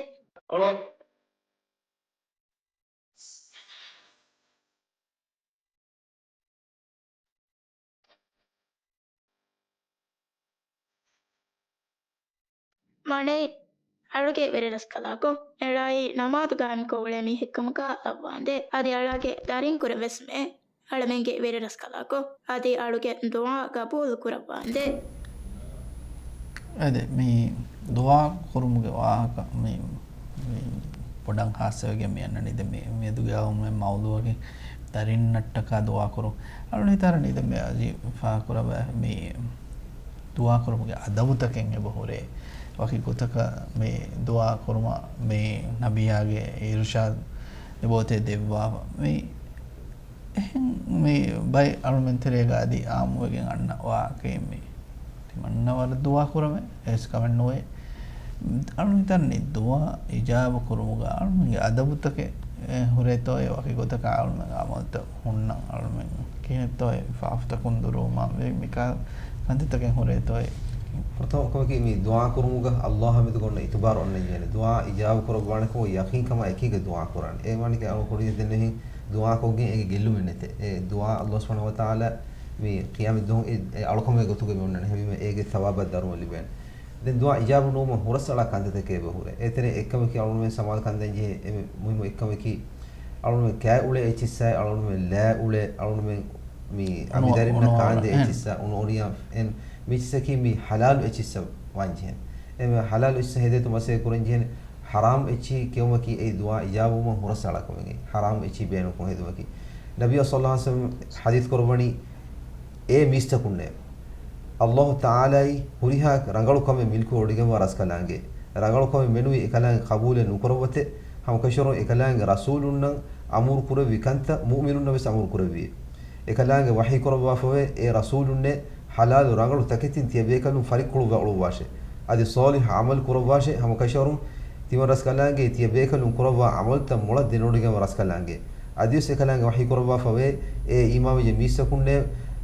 މާނައީ، އަޅުގެ ވެރިރަސްކަލާކޯ، އެއަޅާއީ ނަމާދު ގާއިމްކޮށް އުޅޭ މީހެއްކަމުގަ ލައްވާނދޭ. އަދި އަޅާގެ ދަރިން ކުރެވެސްމޭ، އަޅަމެންގެ ވެރިރަސްކަލާކޯ، އަދި އަޅުގެ ދުޢާ ގަބޫލު ކުރައްވާނދޭ. އެދެ، މި ދުޢާ ކުރުމުގެ ވާހަކަ މި، މި ބޮޑަށް ހާއްސަވެގެން މި އަންނަނީ. ދެ މި، މިއަދުގެ އަޅުމެން މައުޟޫޢަކީ ދަރިންނަށްޓަކާ ދުޢާ ކުރުން. އަޅުން ހިތަށް އަރަނީ ދެ މި އަޖި ފާހަގަކުރައްވާ މި ދުޢާ ކުރުމުގެ އަދަބުތަކެއް އެބަ ހުރޭ. ވަކި ގޮތަކަށް މި ދުޢާ ކުރުމަށް މި ނަބިއްޔާގެ އިރުޝާދު އެބައޮތޭ ދެއްވާފަ. މި އެހެން މި ބައެއް އަޅުމެން ތެރޭގަ އަދި އާއްމުވެގެން އަންނަ ވާހަކައެއް މި. ތިމަންނަ ވަރަށް ދުޢާ ކުރަމޭ، އެސް ކަމެއް ނުވޭ. އަޅުން ހިތަން ދުޢާ އިޖާބަ ކުރުމުގަ އަޅުމެންގެ އަދަބުތަކެއް ހުރޭތޯއޭ، ވަކި ގޮތަކަށް އަޅުމެން އަމަލުތައް ހުންނަން އަޅުމެން ކިހިނެއްތޯއޭ ފާފަތަކުން ދުރުވުމަށް ވެ މިކާ ކަންތައްތަކެއް ހުރޭތޯއޭ. ފުރަތަމަ ކަމަކީ މި ދުޢާ ކުރުމުގަ ﷲ އާ މެދުގަ އޮންނަ އިތުބާރު އޮންނަން ޖެހޭނެ. ދުޢާ އިޖާބަ ކުރައްވާނެކަމަށް ޔަޤީންކަމާ އެކީގަ ދުޢާ ކުރާނެ. އެ މާނައަކީ އަޅު ކުރިޔަށް ދެންނެވި ދުޢާކޮށްގެން އޭގެ ގެއްލުމެއް ނެތޭ. އެ ދުޢާ ﷲ ސުބްޙާނަހޫ ވަތަޢާލާ މި ޤިޔާމަތް ދުވަހު އެ، އެ އަޅުކަމެއް ގޮތުގަ މި އޮންނާނެ. ހެވީމަ އޭގެ ޘަވާބާ ދަރުމަ ލިބޭނެ. ދެން ދުޢާ އިޖާބަ ނުވުމަށް ހުރަސްއަޅާ ކަންތައްތަކެއް އެބަ ހުރޭ. އޭތެރޭ އެއްކަމަކީ އަޅުގަނޑުމެން ސަމާލުކަން ދޭން ޖެހޭ އެންމެ މުހިއްމު އެއްކަމަކީ، އަޅުގަނޑުމެން ކާ އުޅޭ އެއްޗިއްސާއި، އަޅުގަނޑުމެން ލާ އުޅޭ، އަޅުގަނޑުމެން މި އުނު-، އަނބިދަރިންނަށް އުނު-، ކާންދޭ އެހެން. އެއްޗިއްސާ، އުނު އޮޑިޔާ އެން މި އެއްޗިއްސަކީ މި ޙަލާލު އެއްޗިއްސަށް ވާން ޖެހޭނެ. އެ މި ޙަލާލު އެއްޗިއްސަށް ހެދޭތޯ މަސައްކަތް ކުރަން ޖެހޭނެ. ޙަރާމް އެއްޗިހި ކެއުމަކީ އެއީ ދުޢާ އިޖާބަ ވުމަށް ހުރަސް އަޅާ ކަމެއް. ޙަރާމް އެއްޗިހި ބޭނުންކޮށް ހެދުމަކީ. ނަބިއްޔާ ޞައްލައްލާހު ޢަލައިހި ވަސައްލަމް ޙަދީޘް ކުރައްވަނީ، އޭ މީސްތަކުންނޭ، ﷲ ތަޢާލާއީ ހުރިހާ ރަނގަޅު ކަމެއް މިލްކުވެވޮޑިގެންވާ ރަސްކަލާނގެ، ރަނގަޅު ކަމެއް މެނުވީ އެކަލާނގެ ޤަބޫލެއް ނުކުރައްވަތެ، ހަމަކަށަވަރުން އެކަލާނގެ ރަސޫލުންނަށް އަމުރު ކުރެއްވި ކަންތައް މުއުމިނުންނަށް ވެސް އަމުރު ކުރެއްވި. އެކަލާނގެ ވަޙީ ކުރައްވާފަވޭ، އޭ ރަސޫލުންނޭ، ޙަލާލު ރަނގަޅު ތަކެތިން ތިޔަބޭކަލުން ފަރިއްކުޅުއްވާ އުޅުއްވާށޭ. އަދި ޞާލިޙު ޢަމަލު ކުރައްވާށޭ، ހަމަކަށަވަރުން ތިމަން ރަސްކަލާނގެ ތިޔަބޭކަލުން ކުރައްވާ ޢަމަލުތައް މޮޅަށް ދެނެވޮޑިގެންވާ ރަސްކަލާނގެ. އަދިވެސް އެކަލާނގެ ވަޙީ ކުރައްވާފަވޭ، އޭ އީމާންވެއްޖެ މީސްތަކުންނޭ،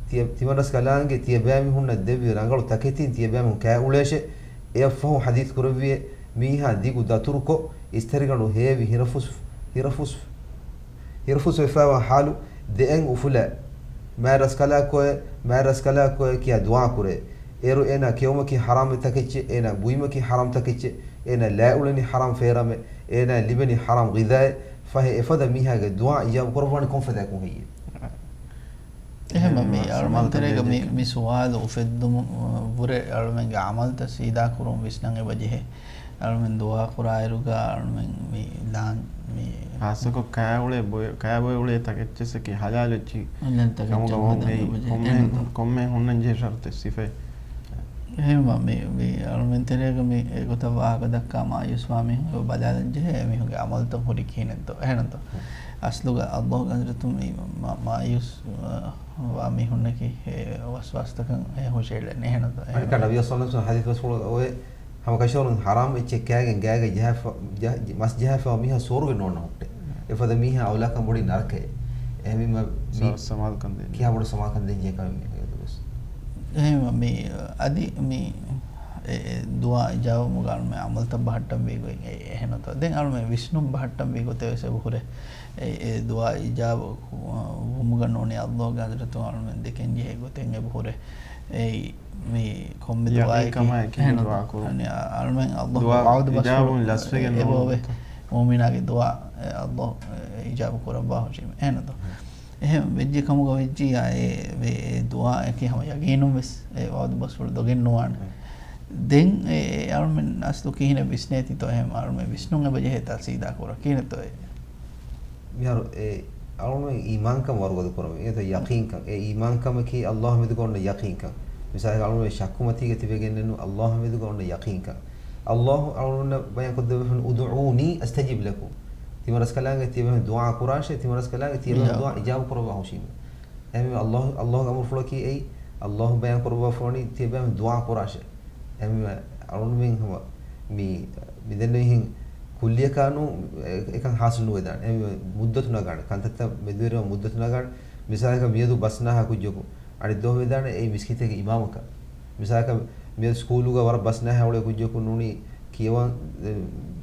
ތިޔަ-، ތިމަން ރަސްކަލާނގެ ތިޔަބައިމީހުންނަށް ދެއްވި ރަނގަޅު ތަކެތިން ތިޔަބައިމީހުން ކާ އުޅޭށޭ. އެއަށްފަހު ޙަދީޘް ކުރެއްވިއޭ، މީހާ ދިގު ދަތުރުކޮށް، އިސްތަށިގަނޑު ހޭވި ހިރަފުސް، ހިރަފުސް، ހިރަފުސް ވެފައިވާ ޙާލު ދެއަތް އުފުލާ، މާތް ރަސްކަލާކޯއޭ، މާތް ރަސްކަލާކޯއޭ ކިޔާ ދުޢާ ކުރޭ. އޭރު އޭނާ ކެއުމަކީ ޙަރާމް ތަކެއްޗޭ، އޭނާ ބުއިމަކީ ޙަރާމް ތަކެއްޗޭ، އޭނާ ލާ އުޅެނީ ޙަރާމް ފޭރާމެއް، އޭނާ ލިބެނީ ޙަރާމް ޣިޛާއެއް. ފަހެ އެފަދަ މީހާގެ ދުޢާ އިޖާބަ ކުރައްވާނީ ކޮން ފަދައަކުން ހެއްޔޭ؟ އެހެން މި އަޅުމެން ތެރޭގަ މި، މި ސުވާލު އުފެއްދުމުން ވުރެ އަޅުމެންގެ ޢަމަލުތައް ސީދާކުރުން ވިސްނަން އެބަޖެހޭ. އަޅުމެން ދުޢާ ކުރާއިރުގަ އަޅުމެން މި ލާން މި ޚާއްޞަކޮށް ކާ އުޅޭ ބޮއެ-، ކާ ބޮއެ އުޅޭ ތަކެއްޗެއްސަކީ ޙަލާލު އެއްޗި ޙަލާލު ތަކެއްޗެއް ކަމުގަ ހަދަން އެބަޖެހޭ. ކޮންމެ-، އެހެންތޯ؟ ކޮންމެ ހުންނަން ޖެހޭ ޝަރުޠެއް ސިފައެއް. އެހެންވީމަ މި، މި އަޅުމެން ތެރޭގަ މި އެގޮތަށް ވާހަކަ ދައްކާ މާޔޫސްވާ މީހުން ބަލާލަން ޖެހޭ އެމީހުންގެ ޢަމަލުތައް ހުރި ކިހިނެއްތޯ. އެހެންތޯ؟ އަސްލުގަ ﷲ ގެ ޙަޟްރަތުން މި މާ-، މާޔޫސް ވާ މީހުންނަކީ އެ ވަސްވާސްތަކަށް އެ ހުށައެޅެނީ. އެހެންތޯ؟ އަނެއްކާ ނަބިއްޔާ ޞައްލަﷲު ޢަލައިހި ވަސައްލަމް ޙަދީޘް ބަސްފުޅު އޮވޭ، ހަމަކަށަވަރުން ޙަރާމް އެއްޗެއް ކާގެން ގާގަ ޖަހާފަ-، ޖަ-، މަސް ޖަހާފަވާ މީހާ ސުވަރުގެ ނޯންނަ ހުއްޓޭ. އެފަދަ މީހާ އައުލާކަން ބޮޑީ ނަރަކައެއް. އެހެންވީމަ މި ސަ-، ސަމާލުކަން ދޭން. ކިހާ ބޮޑު ސަމާލުކަން ދޭން ޖެހޭ ކަމެއް މި އަދިވެސް. އެހެންވީމަ މި އަދި މި އެ، އެ ދުޢާ އިޖާބަވުމުގަ އަޅުމެން ޢަމަލުތައް ބަހައްޓަންވީ ގޮތް އެ-، އެހެންތޯ. ދެން އަޅުމެން ވިސްނުން ބަހައްޓަންވީ ގޮތެއް ވެސް އެބަހުރޭ. އެ، އެ ދުޢާ އިޖާބަ ވުމުގަ ނޫނީ ﷲ ގެ ޙަޟްރަތުން އަޅުމެން ދެކެން ޖެހޭ ގޮތެއް އެބަހުރޭ. އެއީ މި ކޮންމެ ދުޢާއެކީ ޔަޤީންކަމާއެކީ އެހެން ދުޢާ ކުރުން. އަނެއް އަޅުމެން ﷲ ދުޢާ ވަޢުދު ބަސްފުޅު އިޖާބަވުން ލަސްވެގެން އެބަ ނޫން އޮވޭ. މުއުމިނާގެ ދުޢާ، އެ، އައްލާހު، އެ، އިޖާބަ ކުރައްވާ ހުށީމަ. އެހެންނުތޯ؟ އެހެން ވެއްޖެ ކަމުގަ ވެއްޖިއްޔާ، އެ، އެ ދުޢާއަކީ ހަމަ ޔަގީނުން ވެސް އެ ވަޢުދު ބަސްފުޅު ދޮގެއް ނުވާނެ. ދެން އެ، އެ އަޅުމެން އަސްލު ކިހިނެއް ވިސްނޭތީތޯ އެހެން އަޅުމެން ވިސްނުން އެބަޖެހޭ ތަސީދާ ކުރަން. ކިހިނެއްތޯ އެ؟ މިހާރު އެ އަޅުމެން އީމާންކަން ވަރު ގަދަ ކުރަމު. އެތަ ޔަޤީންކަން. އެ އީމާންކަމަކީ އައްލާހު މެދުގަ އޮންނަ ޔަޤީންކަން. މިސާލަކަށް އަޅުމެން ޝައްކުމަތީގަ ތިބެގެންނެއްނު އައްލާހު މެދުގަ އޮންނަ ޔަޤީންކަން. އައްލާހު އަޅުމެންނަށް ބަޔާން ކޮށްދެއްވި އުދުޢޫނީ އަސްތަޖިބް ލަކުމް. ތިމަރަސްކަލާނގެ ތިޔަބަހެން ދުޢާ ކުރާށޭ، ތިމަރަސްކަލާނގެ ތިޔަބަހެން ދުޢާ އިޖާބަ ކުރައްވާ ހުށީމެ. އެހެންވެ އައްލާހު، އައްލާހުގެ އަމުރުފުޅަކީ އެއީ، އައްލާހު ބަޔާން ކުރައްވާފަވަނީ ތިޔަބަހެން ދުޢާ ކުރާށޭ. އެހެންވެ އަޅުމެން ހަމަ މި، މި ދެންނެވިހެން ކުއްލިއަކާ ނޫ އެ-، އެކަން ހާސިލް ނުވެދާނެ. އެ މުއްދަތު ނަގާނެ. ކަންތައްތައް މެދުވެރިވާ މުއްދަތު ނަގާނެ. މިސާލަކަށް މިއަދު ބަސް ނާހާ ކުއްޖަކު އަނެއް ދުވަހު ވެދާނެ އެއީ މިސްކިތެއްގެ އިމާމަކަށް. މިސާލަކަށް މިއަދު ސްކޫލުގަ ވަރަށް ބަސް ނާހާ އުޅޭ ކުއްޖަކު ނޫނީ ކިޔަވަން، އެ،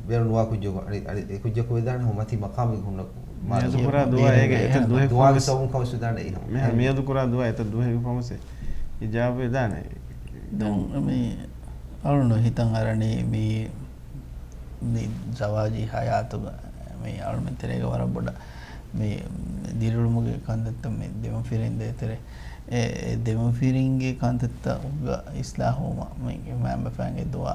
ބޭނުން ނުވާ ކުއްޖަކު އަނެއް، އަނެއް އެ ކުއްޖަކު ވެދާނެ ހަމަ މަތީ މަޤާމެއްގެ ހުންނަ މާ-، މިއަދު ކުރާ ދުޢާ އޭގެ އެތައް ދުވަހެއް ދުޢާގެ ފަހު ސަބަބުން ކަމަށް ވެދާނެ އެއީ ހަމަ. މިހާ އެހެން. މިއަދު ކުރާ ދުޢާ އެތައް ދުވަހެއްގެ ފަހު ސެ އިޖާބަ ވެދާނެ. ދެން މި އަޅުން ހިތަށް އަރަނީ މި، މި ޒަވާޖީ ހަޔާތުގަ މި އަޅުމެން ތެރޭގަ ވަރަށް ބޮޑަށް މި ދިރިއުޅުމުގެ ކަންތައްތައް މި ދެމަފިރިން ދޭތެރޭ، އެ، އެ ދެމަފިރިންގެ ކަންތައްތައް އުގަ އިސްލާހުވުމަށް މި މައިންބަފައިންގެ ދުޢާ،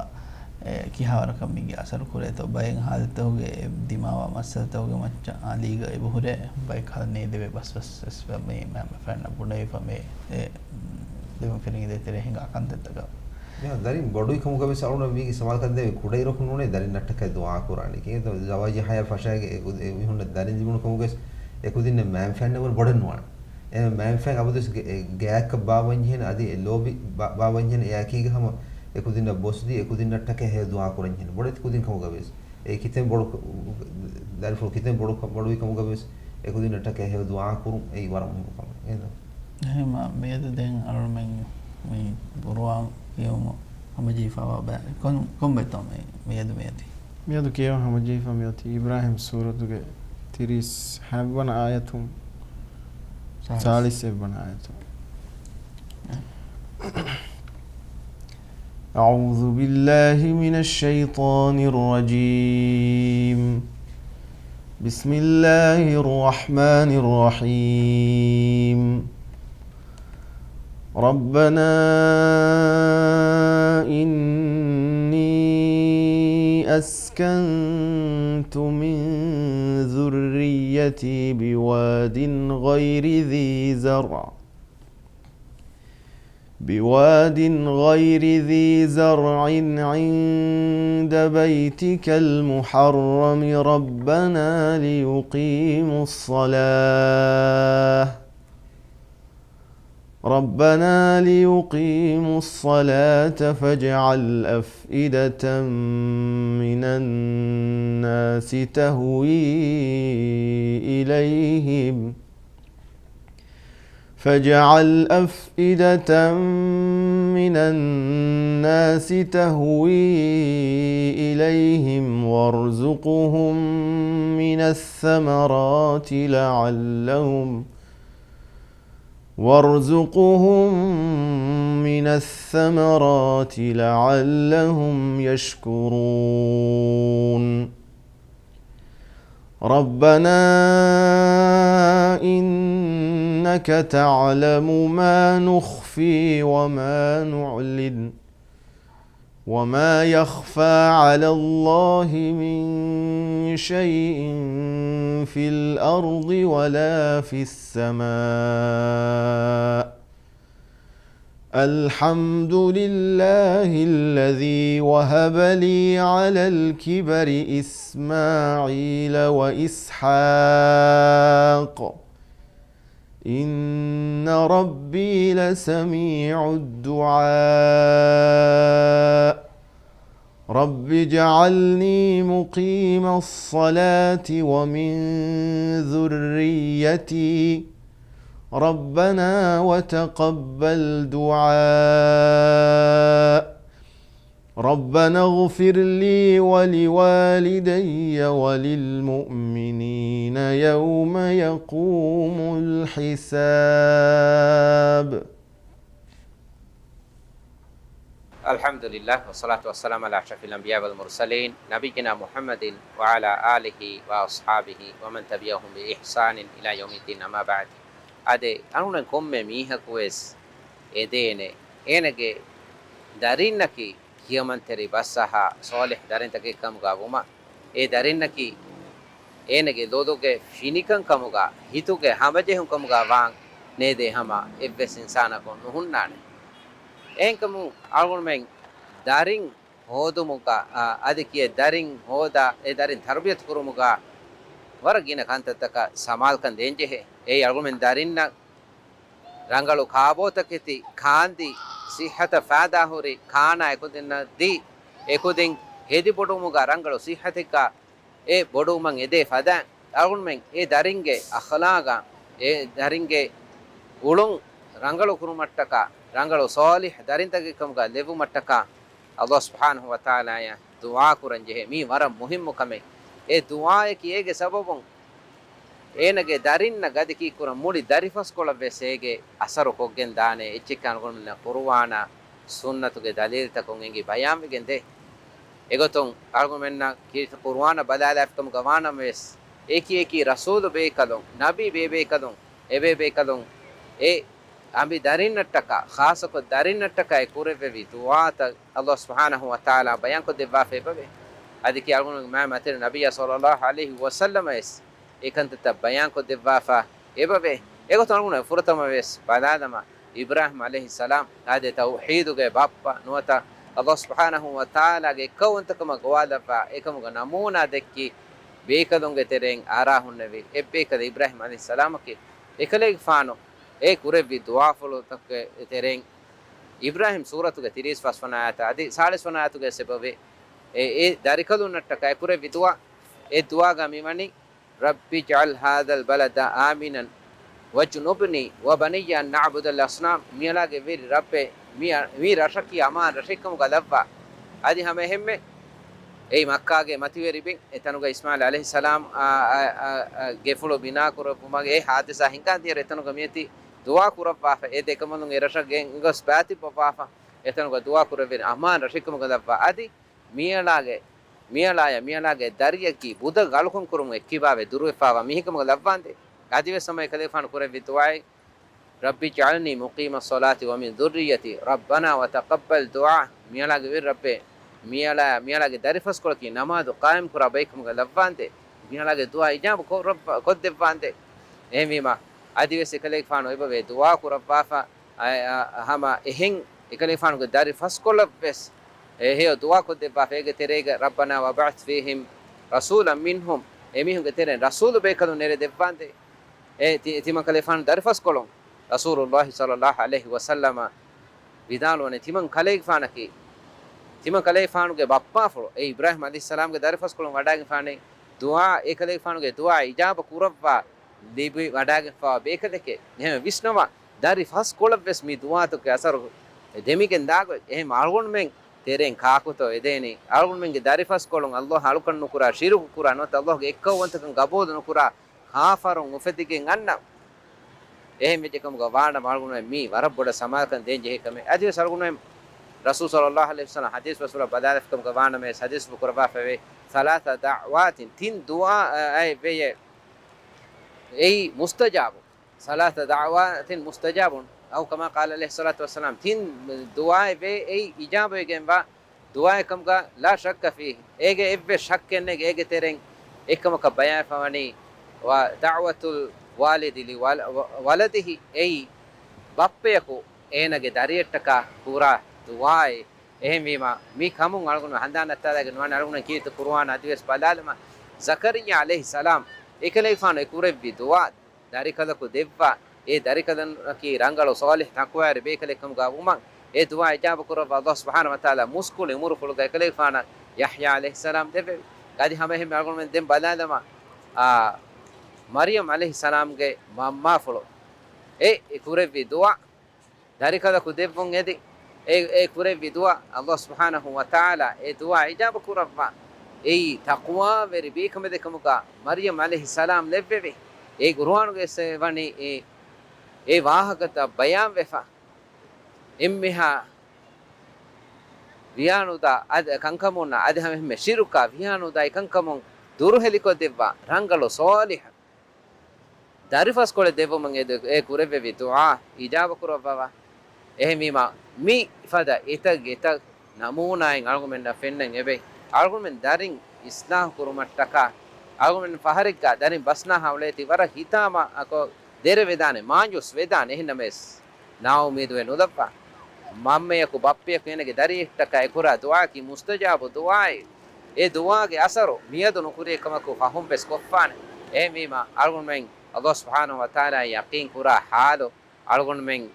އެ، ކިހާވަރަކަށް މީގެ އަސަރު ކުރޭތޯ؟ ބައެއް ހާލަތުގެ ދިމާވާ މައްސަލަތަކުގެ މައްޗަށް އަލީގަ އެބަހުރޭ ބައެއް ކަހަލަ ނޭދެވޭ ބަސް ބަސް ވެސް މި މައިންބަފައިންނަށް ބުނެވިފަ މި، އެ، ދެމަފިރިންގެ ދޭތެރޭ ހިނގާ ކަންތައްތަކަށް. މިހާ ދަރިން ބޮޑުވި ކަމުގަ ވެސް އަޅުނަށް މީގެ ސަމާލުކަން ދޭ ކުޑައިރަކު ނޫނޭ ދަރިންނަށްޓަކައި ދުޢާ ކުރާނީ. ކޭތޯ ޒަވާޖީ ހަޔާތް ފަށާގެ އެ ކު-، އެ މީހުންނަށް ދަރިން ލިބުނު ކަމުގަ ވެސް އެކުދިންނަށް މައިންބަފައިންނަށް ވަރަށް ބޮޑެއް ނުވާނެ. އެ މައިންބަފައިން އަބަދުވެސް ގެ-، އެ ގާތްކަން ބާވަންޖެހޭނެ އަދި އެ ލޯބި ބާ-، ބާވަންޖެހޭނެ އެއާއެކީގަ ހަމަ އެކުދިންނަށް ބޮސްދީ އެކުދިންނަށްޓަކައި ހެޔޮ ދުޢާ ކުރަންޖެހޭނެ. ބޮޑެތި ކުދިން ކަމުގަ ވެސް. އެ ކިތަން ބޮޑު ކަ-، ދަރިފުޅު ކިތަން ބޮޑު ކަ-، ބޮޑުވި ކަމުގަ ވެސް އެކުދިންނަށްޓަކައި ހެޔޮ ދުޢާ ކުރުން އެއީ ވަރަށް މުހިންމު ކަމެއް. އެހެން. އެހެންމަ މިއަދު ދެން އަޅުމެން މި ޤުރުއާން ކިޔެވުމަށް ހަމަޖެހިފައިވާ ބައި-، ކޮން، ކޮން ބައެއްތޯ މި، މިއަދު މިއޮތީ؟ މިއަދު ކިޔެވުން ހަމަޖެހިފަ މިއޮތީ އިބްރާހީމް ސޫރަތުގެ ތިރީސް ހައެއްވަނަ އާޔަތުން ސާޅީސް. ސާޅީސް އެއްވަނަ އާޔަތުން. أعوذ بالله من الشيطان الرجيم. بسم الله الرحمن الرحيم. ربنا إني أسكنت من ذريتي بواد غير ذي زرع بواد غير ذي زرع عند بيتك المحرم ربنا ليقيموا الصلاة، ربنا ليقيموا الصلاة فاجعل أفئدة من الناس تهوي إليهم فاجعل أفئدة من الناس تهوي إليهم وارزقهم من الثمرات لعلهم، وارزقهم من الثمرات لعلهم يشكرون. ربنا إنك تعلم ما نخفي وما نعلن وما يخفى على الله من شيء في الأرض ولا في السماء. الحمد لله الذي وهب لي على الكبر إسماعيل وإسحاق إن ربي لسميع الدعاء. رب اجعلني مقيم الصلاة ومن ذريتي. ربنا وتقبل دعاء. ربنا اغفر لي ولوالدي وللمؤمنين يوم يقوم الحساب. الحمد لله والصلاة والسلام على أشرف الأنبياء والمرسلين نبينا محمد وعلى آله وأصحابه ومن تبعهم بإحسان إلى يوم الدين، أما بعد. އާދެ، އަޅުގަނޑު ކޮންމެ މީހަކުވެސް އެދޭނެ އޭނަގެ ދަރިންނަކީ ކިޔަމަންތެރި ބަސްއަހާ ޞާލިޙް ދަރިންތަކެއް ކަމުގަ ވުމަށް. އެ ދަރިންނަކީ އޭނަގެ ލޮލުގެ ފިނިކަން ކަމުގަ، ހިތުގެ ހަމަޖެހުން ކަމުގަ ވާން ނޭދޭ ހަމަ އެއްވެސް އިންސާނަކު ނުހުންނާނެ. އެހެންކަމުން އަޅުގަނޑުމެން ދަރިން ހޯދުމުގަ، އާ، އަދި ކިޔޭ ދަރިން ހޯދާ، އެ ދަރިން ތަރުބިޔަތު ކުރުމުގަ ވަރަށް ގިނަ ކަންތައްތަކަށް ސަމާލުކަން ދޭންޖެހޭ. އެއީ އަޅުގަނޑުމެން ދަރިންނަށް ރަނގަޅު ކާބޯތަކެތި ކާންދީ، ޞިއްޙަތަށް ފައިދާހުރި ކާނާ އެކުދިންނަށް ދީ، އެކުދިން ހެދިބޮޑުވުމުގަ ރަނގަޅު ޞިއްޙަތެއްގަ އެ ބޮޑުވުމަށް އެދޭ ފަދައިން، އަޅުގަނޑުމެން އެ ދަރިންގެ އަޚްލާގާ، އެ ދަރިންގެ އުޅުން ރަނގަޅު ކުރުމަށްޓަކާ، ރަނގަޅު ޞާލިޙް ދަރިންތަކެއްކަމުގަ ލެއްވުމަށްޓަކާ، ﷲ ސުބްޙާނަހޫ ވަތަޢާލާއަށް ދުޢާ ކުރަން ޖެހޭ. މީ ވަރަށް މުހިއްމު ކަމެއް. އެ ދުޢާއަކީ އޭގެ ސަބަބުން އޭނަގެ ދަރިންނަށް ގަދަ ކީއްކުރަން މުޅި ދަރިފަސްކޮޅަށްވެސް އޭގެ އަސަރު ކޮށްގެން ދާނެ. އެއްޗެއް އަޅުގަނޑުމެންނަށް ޤުރުއާނާ ސުންނަތުގެ ދަލީލްތަކުން އެނގި ބަޔާންވެގެން ދޭ. އެގޮތުން އަޅުގަނޑުމެންނަށް ކީރިތި ޤުރުއާނަށް ބަލާލާފިކަމުގަ ވާނަމަވެސް، އެކި އެކި ރަސޫލު ބޭކަލުން، ނަބީ ބޭބޭކަލުން، އެބޭބޭކަލުން އެ އަނބި ދަރިންނަށްޓަކާ، ޚާއްޞަކޮށް ދަރިންނަށްޓަކާ އެ ކުރެއްވެވި ދުޢާތައް ﷲ ސުބްޙާނަހޫ ވަތަޢާލާ ބަޔާންކޮށްދެއްވާފަ އެބަވޭ. އަދި ކި އަޅުގަނޑުގެ މާތް މަތިވެރި ނަބިއްޔާ ޞައްލައްލާހު ޢަލައިހި ވަސައްލަމަވެސް އެ ކަންތައްތައް ބަޔާންކޮށްދެއްވާފަ އެބަވޭ. އެގޮތުން އަޅުގަނޑު ފުރަތަމަވެސް ބަލާލަމާ، އިބްރާހީމް ޢަލައިހިއްސަލާމް އާދެ، ތައުޙީދުގެ ބައްޕަ ނުވަތަ ﷲ ސުބްޙާނަހޫ ވަތަޢާލާގެ އެއްކައުވަންތަކަމަށް ގޮވާލައްވާ އެކަމުގެ ނަމޫނާ ދެއްކި ބޭކަލުންގެ ތެރެއިން އަރާ ހުންނެވި އެއްބޭކަލެއް އިބްރާހީމް ޢަލައިހިއްސަލާމަކީ. އެކަލޭގެފާނު އެ ކުރެއްވި ދުޢާފުޅުތަކުގެ ތެރެއިން އިބްރާހީމް ސޫރަތުގެ ތިރީސް ފަސް ވަނަ އާޔަތާ އަދި ސާޅީސް ވަނަ އާޔަތުގެ ސަބަބެއް އެ، އެ ދަރިކަލުންނަށްޓަކާ އެ ކުރެއްވި ދުޢާ، އެ ދުޢާގަ މިވަނީ، "رب اجعل هذا البلد آمنا واجنبني وبني أن نعبد الأصنام." މިއަޅާގެ ވެރި ރައްބޭ، މި، މި ރަށަކީ އަމާން ރަށެއްކަމުގަ ލައްވާ. އަދި ހަމައެހެންމެ އެއީ މައްކާގެ މަތިވެރި ބިން، އެތަނުގަ އިސްމާޢީލް ޢަލައިހިއްސަލާމް އާ، އާ، އާ، އާ، ގެފުޅު ބިނާ ކުރެއްވުމަށް އެ ޙާދިސާ ހިނގާ ދިޔައިރު އެތަނުގަ މިއޮތީ ދުޢާ ކުރައްވާފަ، އެ ދެކަނބަލުން އެ ރަށަށް ގެންގޮސް ބައިތިއްބަވާފަ، އެތަނުގަ ދުޢާ ކުރެއްވިން އަމާން ރަށެއްކަމުގަ ލައްވާ. އަދި މިއަޅާގެ، މިއަޅާޔަށް މިއަޅާގެ ދަރިއަކީ ބުދަ ގަޅުކަން ކުރުމުގެ އެއްކިބާވެ ދުރުވެފާވާ މީހެއްކަމުގަ ލައްވާނދޭ. އަދިވެސް ހަމަ އެކަލޭގެފާނު ކުރެއްވި ދުޢާއެއް، "رب اجعلني مقيم الصلاة ومن ذريتي ربنا وتقبل دعاء." މިއަޅާގެ ވެރި ރައްބޭ، މިއަޅާ، މިއަޅާގެ ދަރިފަސްކޮޅަކީ ނަމާދު ޤާއިމްކުރާ ބައެއްކަމުގަ ލައްވާނދޭ. މިއަޅާގެ ދުޢާ އިޖާބަ ކޮށް-، ކޮށްދެއްވާނދޭ. އެހެންވީމަ، އަދިވެސް އެކަލޭގެފާނު އެބަވޭ ދުޢާ ކުރައްވާފަ، އަ، އަ، ހަމަ އެހެން އެކަލޭގެފާނުގެ ދަރިފަސްކޮޅަށްވެސް އެ ހެޔޮ ދުޢާ ކޮށްދެއްވާފަ، އޭގެ ތެރޭގަ، "ربنا وابعث فيهم رسولا منهم." އެމީހުންގެ ތެރެއިން ރަސޫލު ބޭކަލުން ނެރެދެއްވާނދޭ. އެ ތި-، ތިމަންކަލޭގެފާނު ދަރިފަސްކޮޅުން ރަސޫލުﷲ ޞައްލައްލާހު ޢަލައިހި ވަސައްލަމަ ވިދާޅުވަނީ، ތިމަންކަލޭގެފާނަކީ، ތިމަންކަލޭގެފާނުގެ ބައްޕާފުޅު އެ އިބްރާހީމް ޢަލައިހިއްސަލާމްގެ ދަރިފަސްކޮޅުން ވަޑާގެންފާނީ ދުޢާ، އެކަލޭގެފާނުގެ ދުޢާ އިޖާބަ ކުރައްވާ ލިބި ވަޑާގެންފާވާ ބޭކަލެކޭ. އެހެން ވިސްނަވާ، ދަރި ފަސްކޮޅަށްވެސް މި ދުޢާތަކުގެ އަސަރު ދެމިގެން ދާގޮތް. އެހެން އަޅުގަނޑުމެން ތެރެއިން ކާކުތޯ އެދޭނީ؟ އަޅުގަނޑުމެންގެ ދަރިފަސްކޮޅުން ﷲ އަޅުކަން ނުކުރާ، ޝިރުކު ކުރާ، ނުވަތަ ﷲގެ އެއްކައުވަންތަކަން ގަބޫލު ނުކުރާ ކާފަރުން އުފެދިގެން އަންނަ. އެހެން ވެއްޖެކަމުގަ ވާނަމަ އަޅުގަނޑުމެން މީ ވަރަށް ބޮޑަށް ސަމާލުކަން ދޭން ޖެހޭ ކަމެއް. އަދިވެސް އަޅުގަނޑުމެން ރަސޫލު ޞައްލައްލާހު ޢަލައިހި ވަސައްލަމް ޙަދީޘް ބަސްފުޅަށް ބަލާލަފިކަމުގަ ވާނަމަވެސް ޙަދީޘްފުޅު ކުރައްވާފައިވޭ، ثلاث دعوات، ތިން ދުޢާ އައެއް ވެޔޭ. އެއީ މުސްތަޖާބު. ثلاث دعوات مستجاب، أو كما قال عليه الصلاة والسلام، ތިން ދުޢާއެއް ވޭ އެއީ އިޖާބަވެގެންވާ ދުޢާއެއްކަމުގަ لا شك فيه، އޭގެ އެއްވެސް ޝައްކެއް ނެތް. އޭގެ ތެރެއިން އެއްކަމަކަށް ބަޔާންވެފަވަނީ، ودعوة الوالد لولده، އެއީ ބައްޕަޔަކު އޭނަގެ ދަރިއަށްޓަކާ ކުރާ ދުޢާއެއް. އެހެންވީމަ، މި ކަމުން އަޅުގަނޑު ހަނދާން ނައްތާލައިގެން ނުވާނެ. އަޅުގަނޑު ކީރިތި ޤުރުއާން އަދިވެސް ބަލާލަމާ، ޒަކަރިއްޔާ ޢަލައިހިއްސަލާމް އެކަލޭގެފާނު އެ ކުރެއްވި ދުޢާ، ދަރިކަލަކު ދެއްވާ، އެ ދަރިކަލަކީ ރަނގަޅު ޞާލިޙް ތަޤްވާވެރި ބޭކަލެއްކަމުގަ ވުމަށް، އެ ދުޢާ އިޖާބަ ކުރައްވާ ﷲ ސުބްޙާނަހޫ ވަތަޢާލާ މުސްކުޅި އުމުރުފުޅުގަ އެކަލޭގެފާނަށް ޔަޙްޔާ ޢަލައިހިއްސަލާމް ދެއްވެވި. އަދި ހަމައެހެންމެ އަޅުގަނޑުމެން ދެން ބަލާލަމާ، އާ، މަރްޔަމް ޢަލައިހިއްސަލާމްގެ މަ-، މަންމާފުޅު، އެ، އެ ކުރެއްވި ދުޢާ، ދަރިކަލަކު ދެއްވުން އެދި، އެ، އެ ކުރެއްވި ދުޢާ، ﷲ ސުބްޙާނަހޫ ވަތަޢާލާ އެ ދުޢާ އިޖާބަ ކުރައްވާ، އެއީ ތަޤްވާވެރި ބޭކަމެއް ދެކަމުގަ މަރްޔަމް ޢަލައިހިއްސަލާމް ލެއްވެވި. އެ ޤުރުއާނުގައި ވަނީ އެ، އެ ވާހަކަތައް ބަޔާންވެފަ. އެންމެހާ ވިޔާނުދާ އަދި ކަންކަމުންނާ އަދި ހަމަ އެހެންމެ ޝިރުކާ ވިޔާނުދާ އެކަންކަމުން ދުރުހެލިކޮށްދެއްވާ ރަނގަޅު ޞާލިޙު ދަރިފަސްކޮޅެއް ދެއްވުމަށް އެ ދެ-، އެ ކުރެއްވެވި ދުޢާ އިޖާބަކުރައްވަވާ. އެހެންވީމަ، މި ފަދަ އެތައް އެތައް ނަމޫނާއެއް އަޅުގަނޑުމެންނަށް ފެންނަން އެބައި. އަޅުގަނޑުމެން ދަރިން އިޞްލާޙު ކުރުމަށްޓަކާ، އަޅުގަނޑުމެން ފަހަރެއްގަ ދަރިން ބަސްނާހާ އުޅޭތީ ވަރަށް ހިތާމަ އަކޮ ދެރަވެދާނެ، މާންޖުސް ވެދާނެ. އެހެންނަމަވެސް، ނާއުމީދުވެ ނުލައްވާ. މަންމަޔަކު ބައްޕަޔަކު އޭނަގެ ދަރިއެއްޓަކާ އެކުރާ ދުޢާއަކީ މުސްތަޖާބު ދުޢާއެއް. އެ ދުޢާގެ އަސަރު މިއަދު ނުކުރިއެއްކަމަކު ފަހުން ވެސް ކޮށްފާނެ. އެހެންވީމަ، އަޅުގަނޑުމެން ﷲ ސުބްޙާނަހޫ ވަތަޢާލާއަށް ޔަޤީން ކުރާ ޙާލު، އަޅުގަނޑުމެން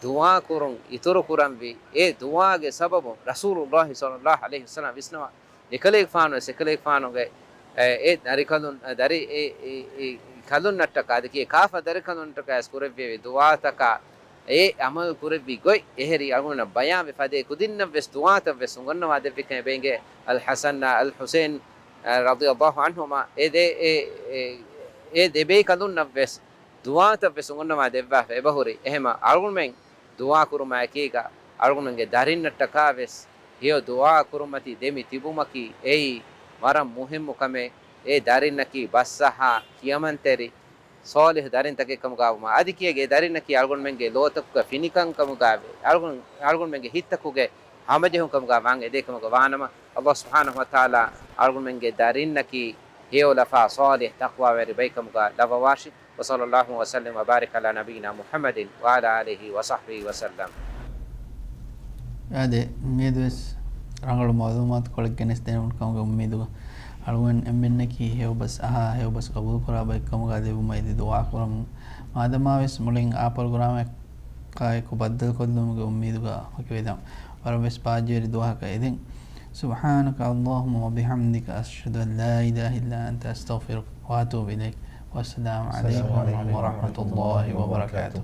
ދުޢާ ކުރުން އިތުރު ކުރަންވީ. އެ ދުޢާގެ ސަބަބުން ރަސޫލުﷲ ޞައްލަﷲ ޢަލައިހި ވަސައްލަމަ ވިސްނަވާ، އެކަލޭގެފާނު ވެސް، އެކަލޭގެފާނުގެ، އެ، އެ ދަރިކަލުން، އެ ދަރި، އެ، އެ، އެ ކަލުންނަށްޓަކާ، އަދި ކިޔޭ ކާފަ ދަރިކަލުންނަށްޓަކާ ވެސް ކުރެއްވެވި ދުޢާތަކާ، އެ ޢަމަލު ކުރެއްވި ގޮތް އެހެރީ އަޅުގަނޑަށް ބަޔާންވެ ފަދައިން ކުދިންނަށްވެސް ދުޢާތައްވެސް އުނގަންނަވާ ދެއްވިކަން އެބައިނގޭ. އަލް ޙަސަން، އަލް ޙުސައިން، އަ، ރަޟިޔަﷲ ޢަންހުމާ، އެ ދެ-، އެ، އެ، އެ ދެބޭކަލުންނަށްވެސް ދުޢާތައްވެސް އުނގަންނަވާ ދެއްވާފަ އެބަހުރި. އެހެމަ އަޅުގަނޑުމެން ދުޢާ ކުރުމާއެކީގަ، އަޅުގަނޑުމެންގެ ދަރިންނަށްޓަކާވެސް ހެޔޮ ދުޢާ ކުރުމަތީ ދެމި ތިބުމަކީ އެއީ ވަރަށް މުހިއްމު ކަމެއް. އެ ދަރިންނަކީ ބަސްއަހާ ކިޔަމަންތެރި ޞާލިޙު ދަރިންތަކެއްކަމުގާވުމާ، އަދި ކިޔޭގެ އެ ދަރިންނަކީ އަޅުގަނޑުމެންގެ ލޯތަކުގެ ފިނިކަންކަމުގާވެ، އަޅުގަނޑު-، އަޅުގަނޑުމެންގެ ހިތްތަކުގެ ހަމަޖެހުންކަމުގާ ވާން އެދޭކަމުގަ ވާނަމަ، ﷲ ސުބްޙާނަހޫ ވަތަޢާލާ އަޅުގަނޑުމެންގެ ދަރިންނަކީ ހެޔޮލަފާ ޞާލިޙު ތަޤްވާވެރި ބައެއްކަމުގަ ލައްވަވާށި. وصلى الله وسلم وبارك على نبينا محمد وعلى آله وصحبه وسلم. އާދެ، މިއަދުވެސް ރަނގަޅު މަޢުލޫމާތުކޮޅެއް ގެނެސްދެން ކަމުގެ އުއްމީދުގަ، އަޅުގަނޑު އެންމެންނަކީ ހެޔޮބަސް އަހާ، ހެޔޮބަސް ޤަބޫލުކުރާ ބައެއްކަމުގަ ލެއްވުމަށް އެދި ދުޢާ ކުރަމުން. މާދަމާވެސް މުޅިން އާ ޕްރޮގްރާމަކާއެކު ބައްދަލުކޮށްލުމުގެ އުއްމީދުގަ ވަކިވެދާން. ވަރަށްވެސް ބާއްޖަވެރި ދުވަހަކަށް އެދެން. سبحانك اللهم وبحمدك، أشهد أن لا إله إلا أنت، أستغفرك وأتوب إليك. والسلام عليكم ورحمة الله وبركاته.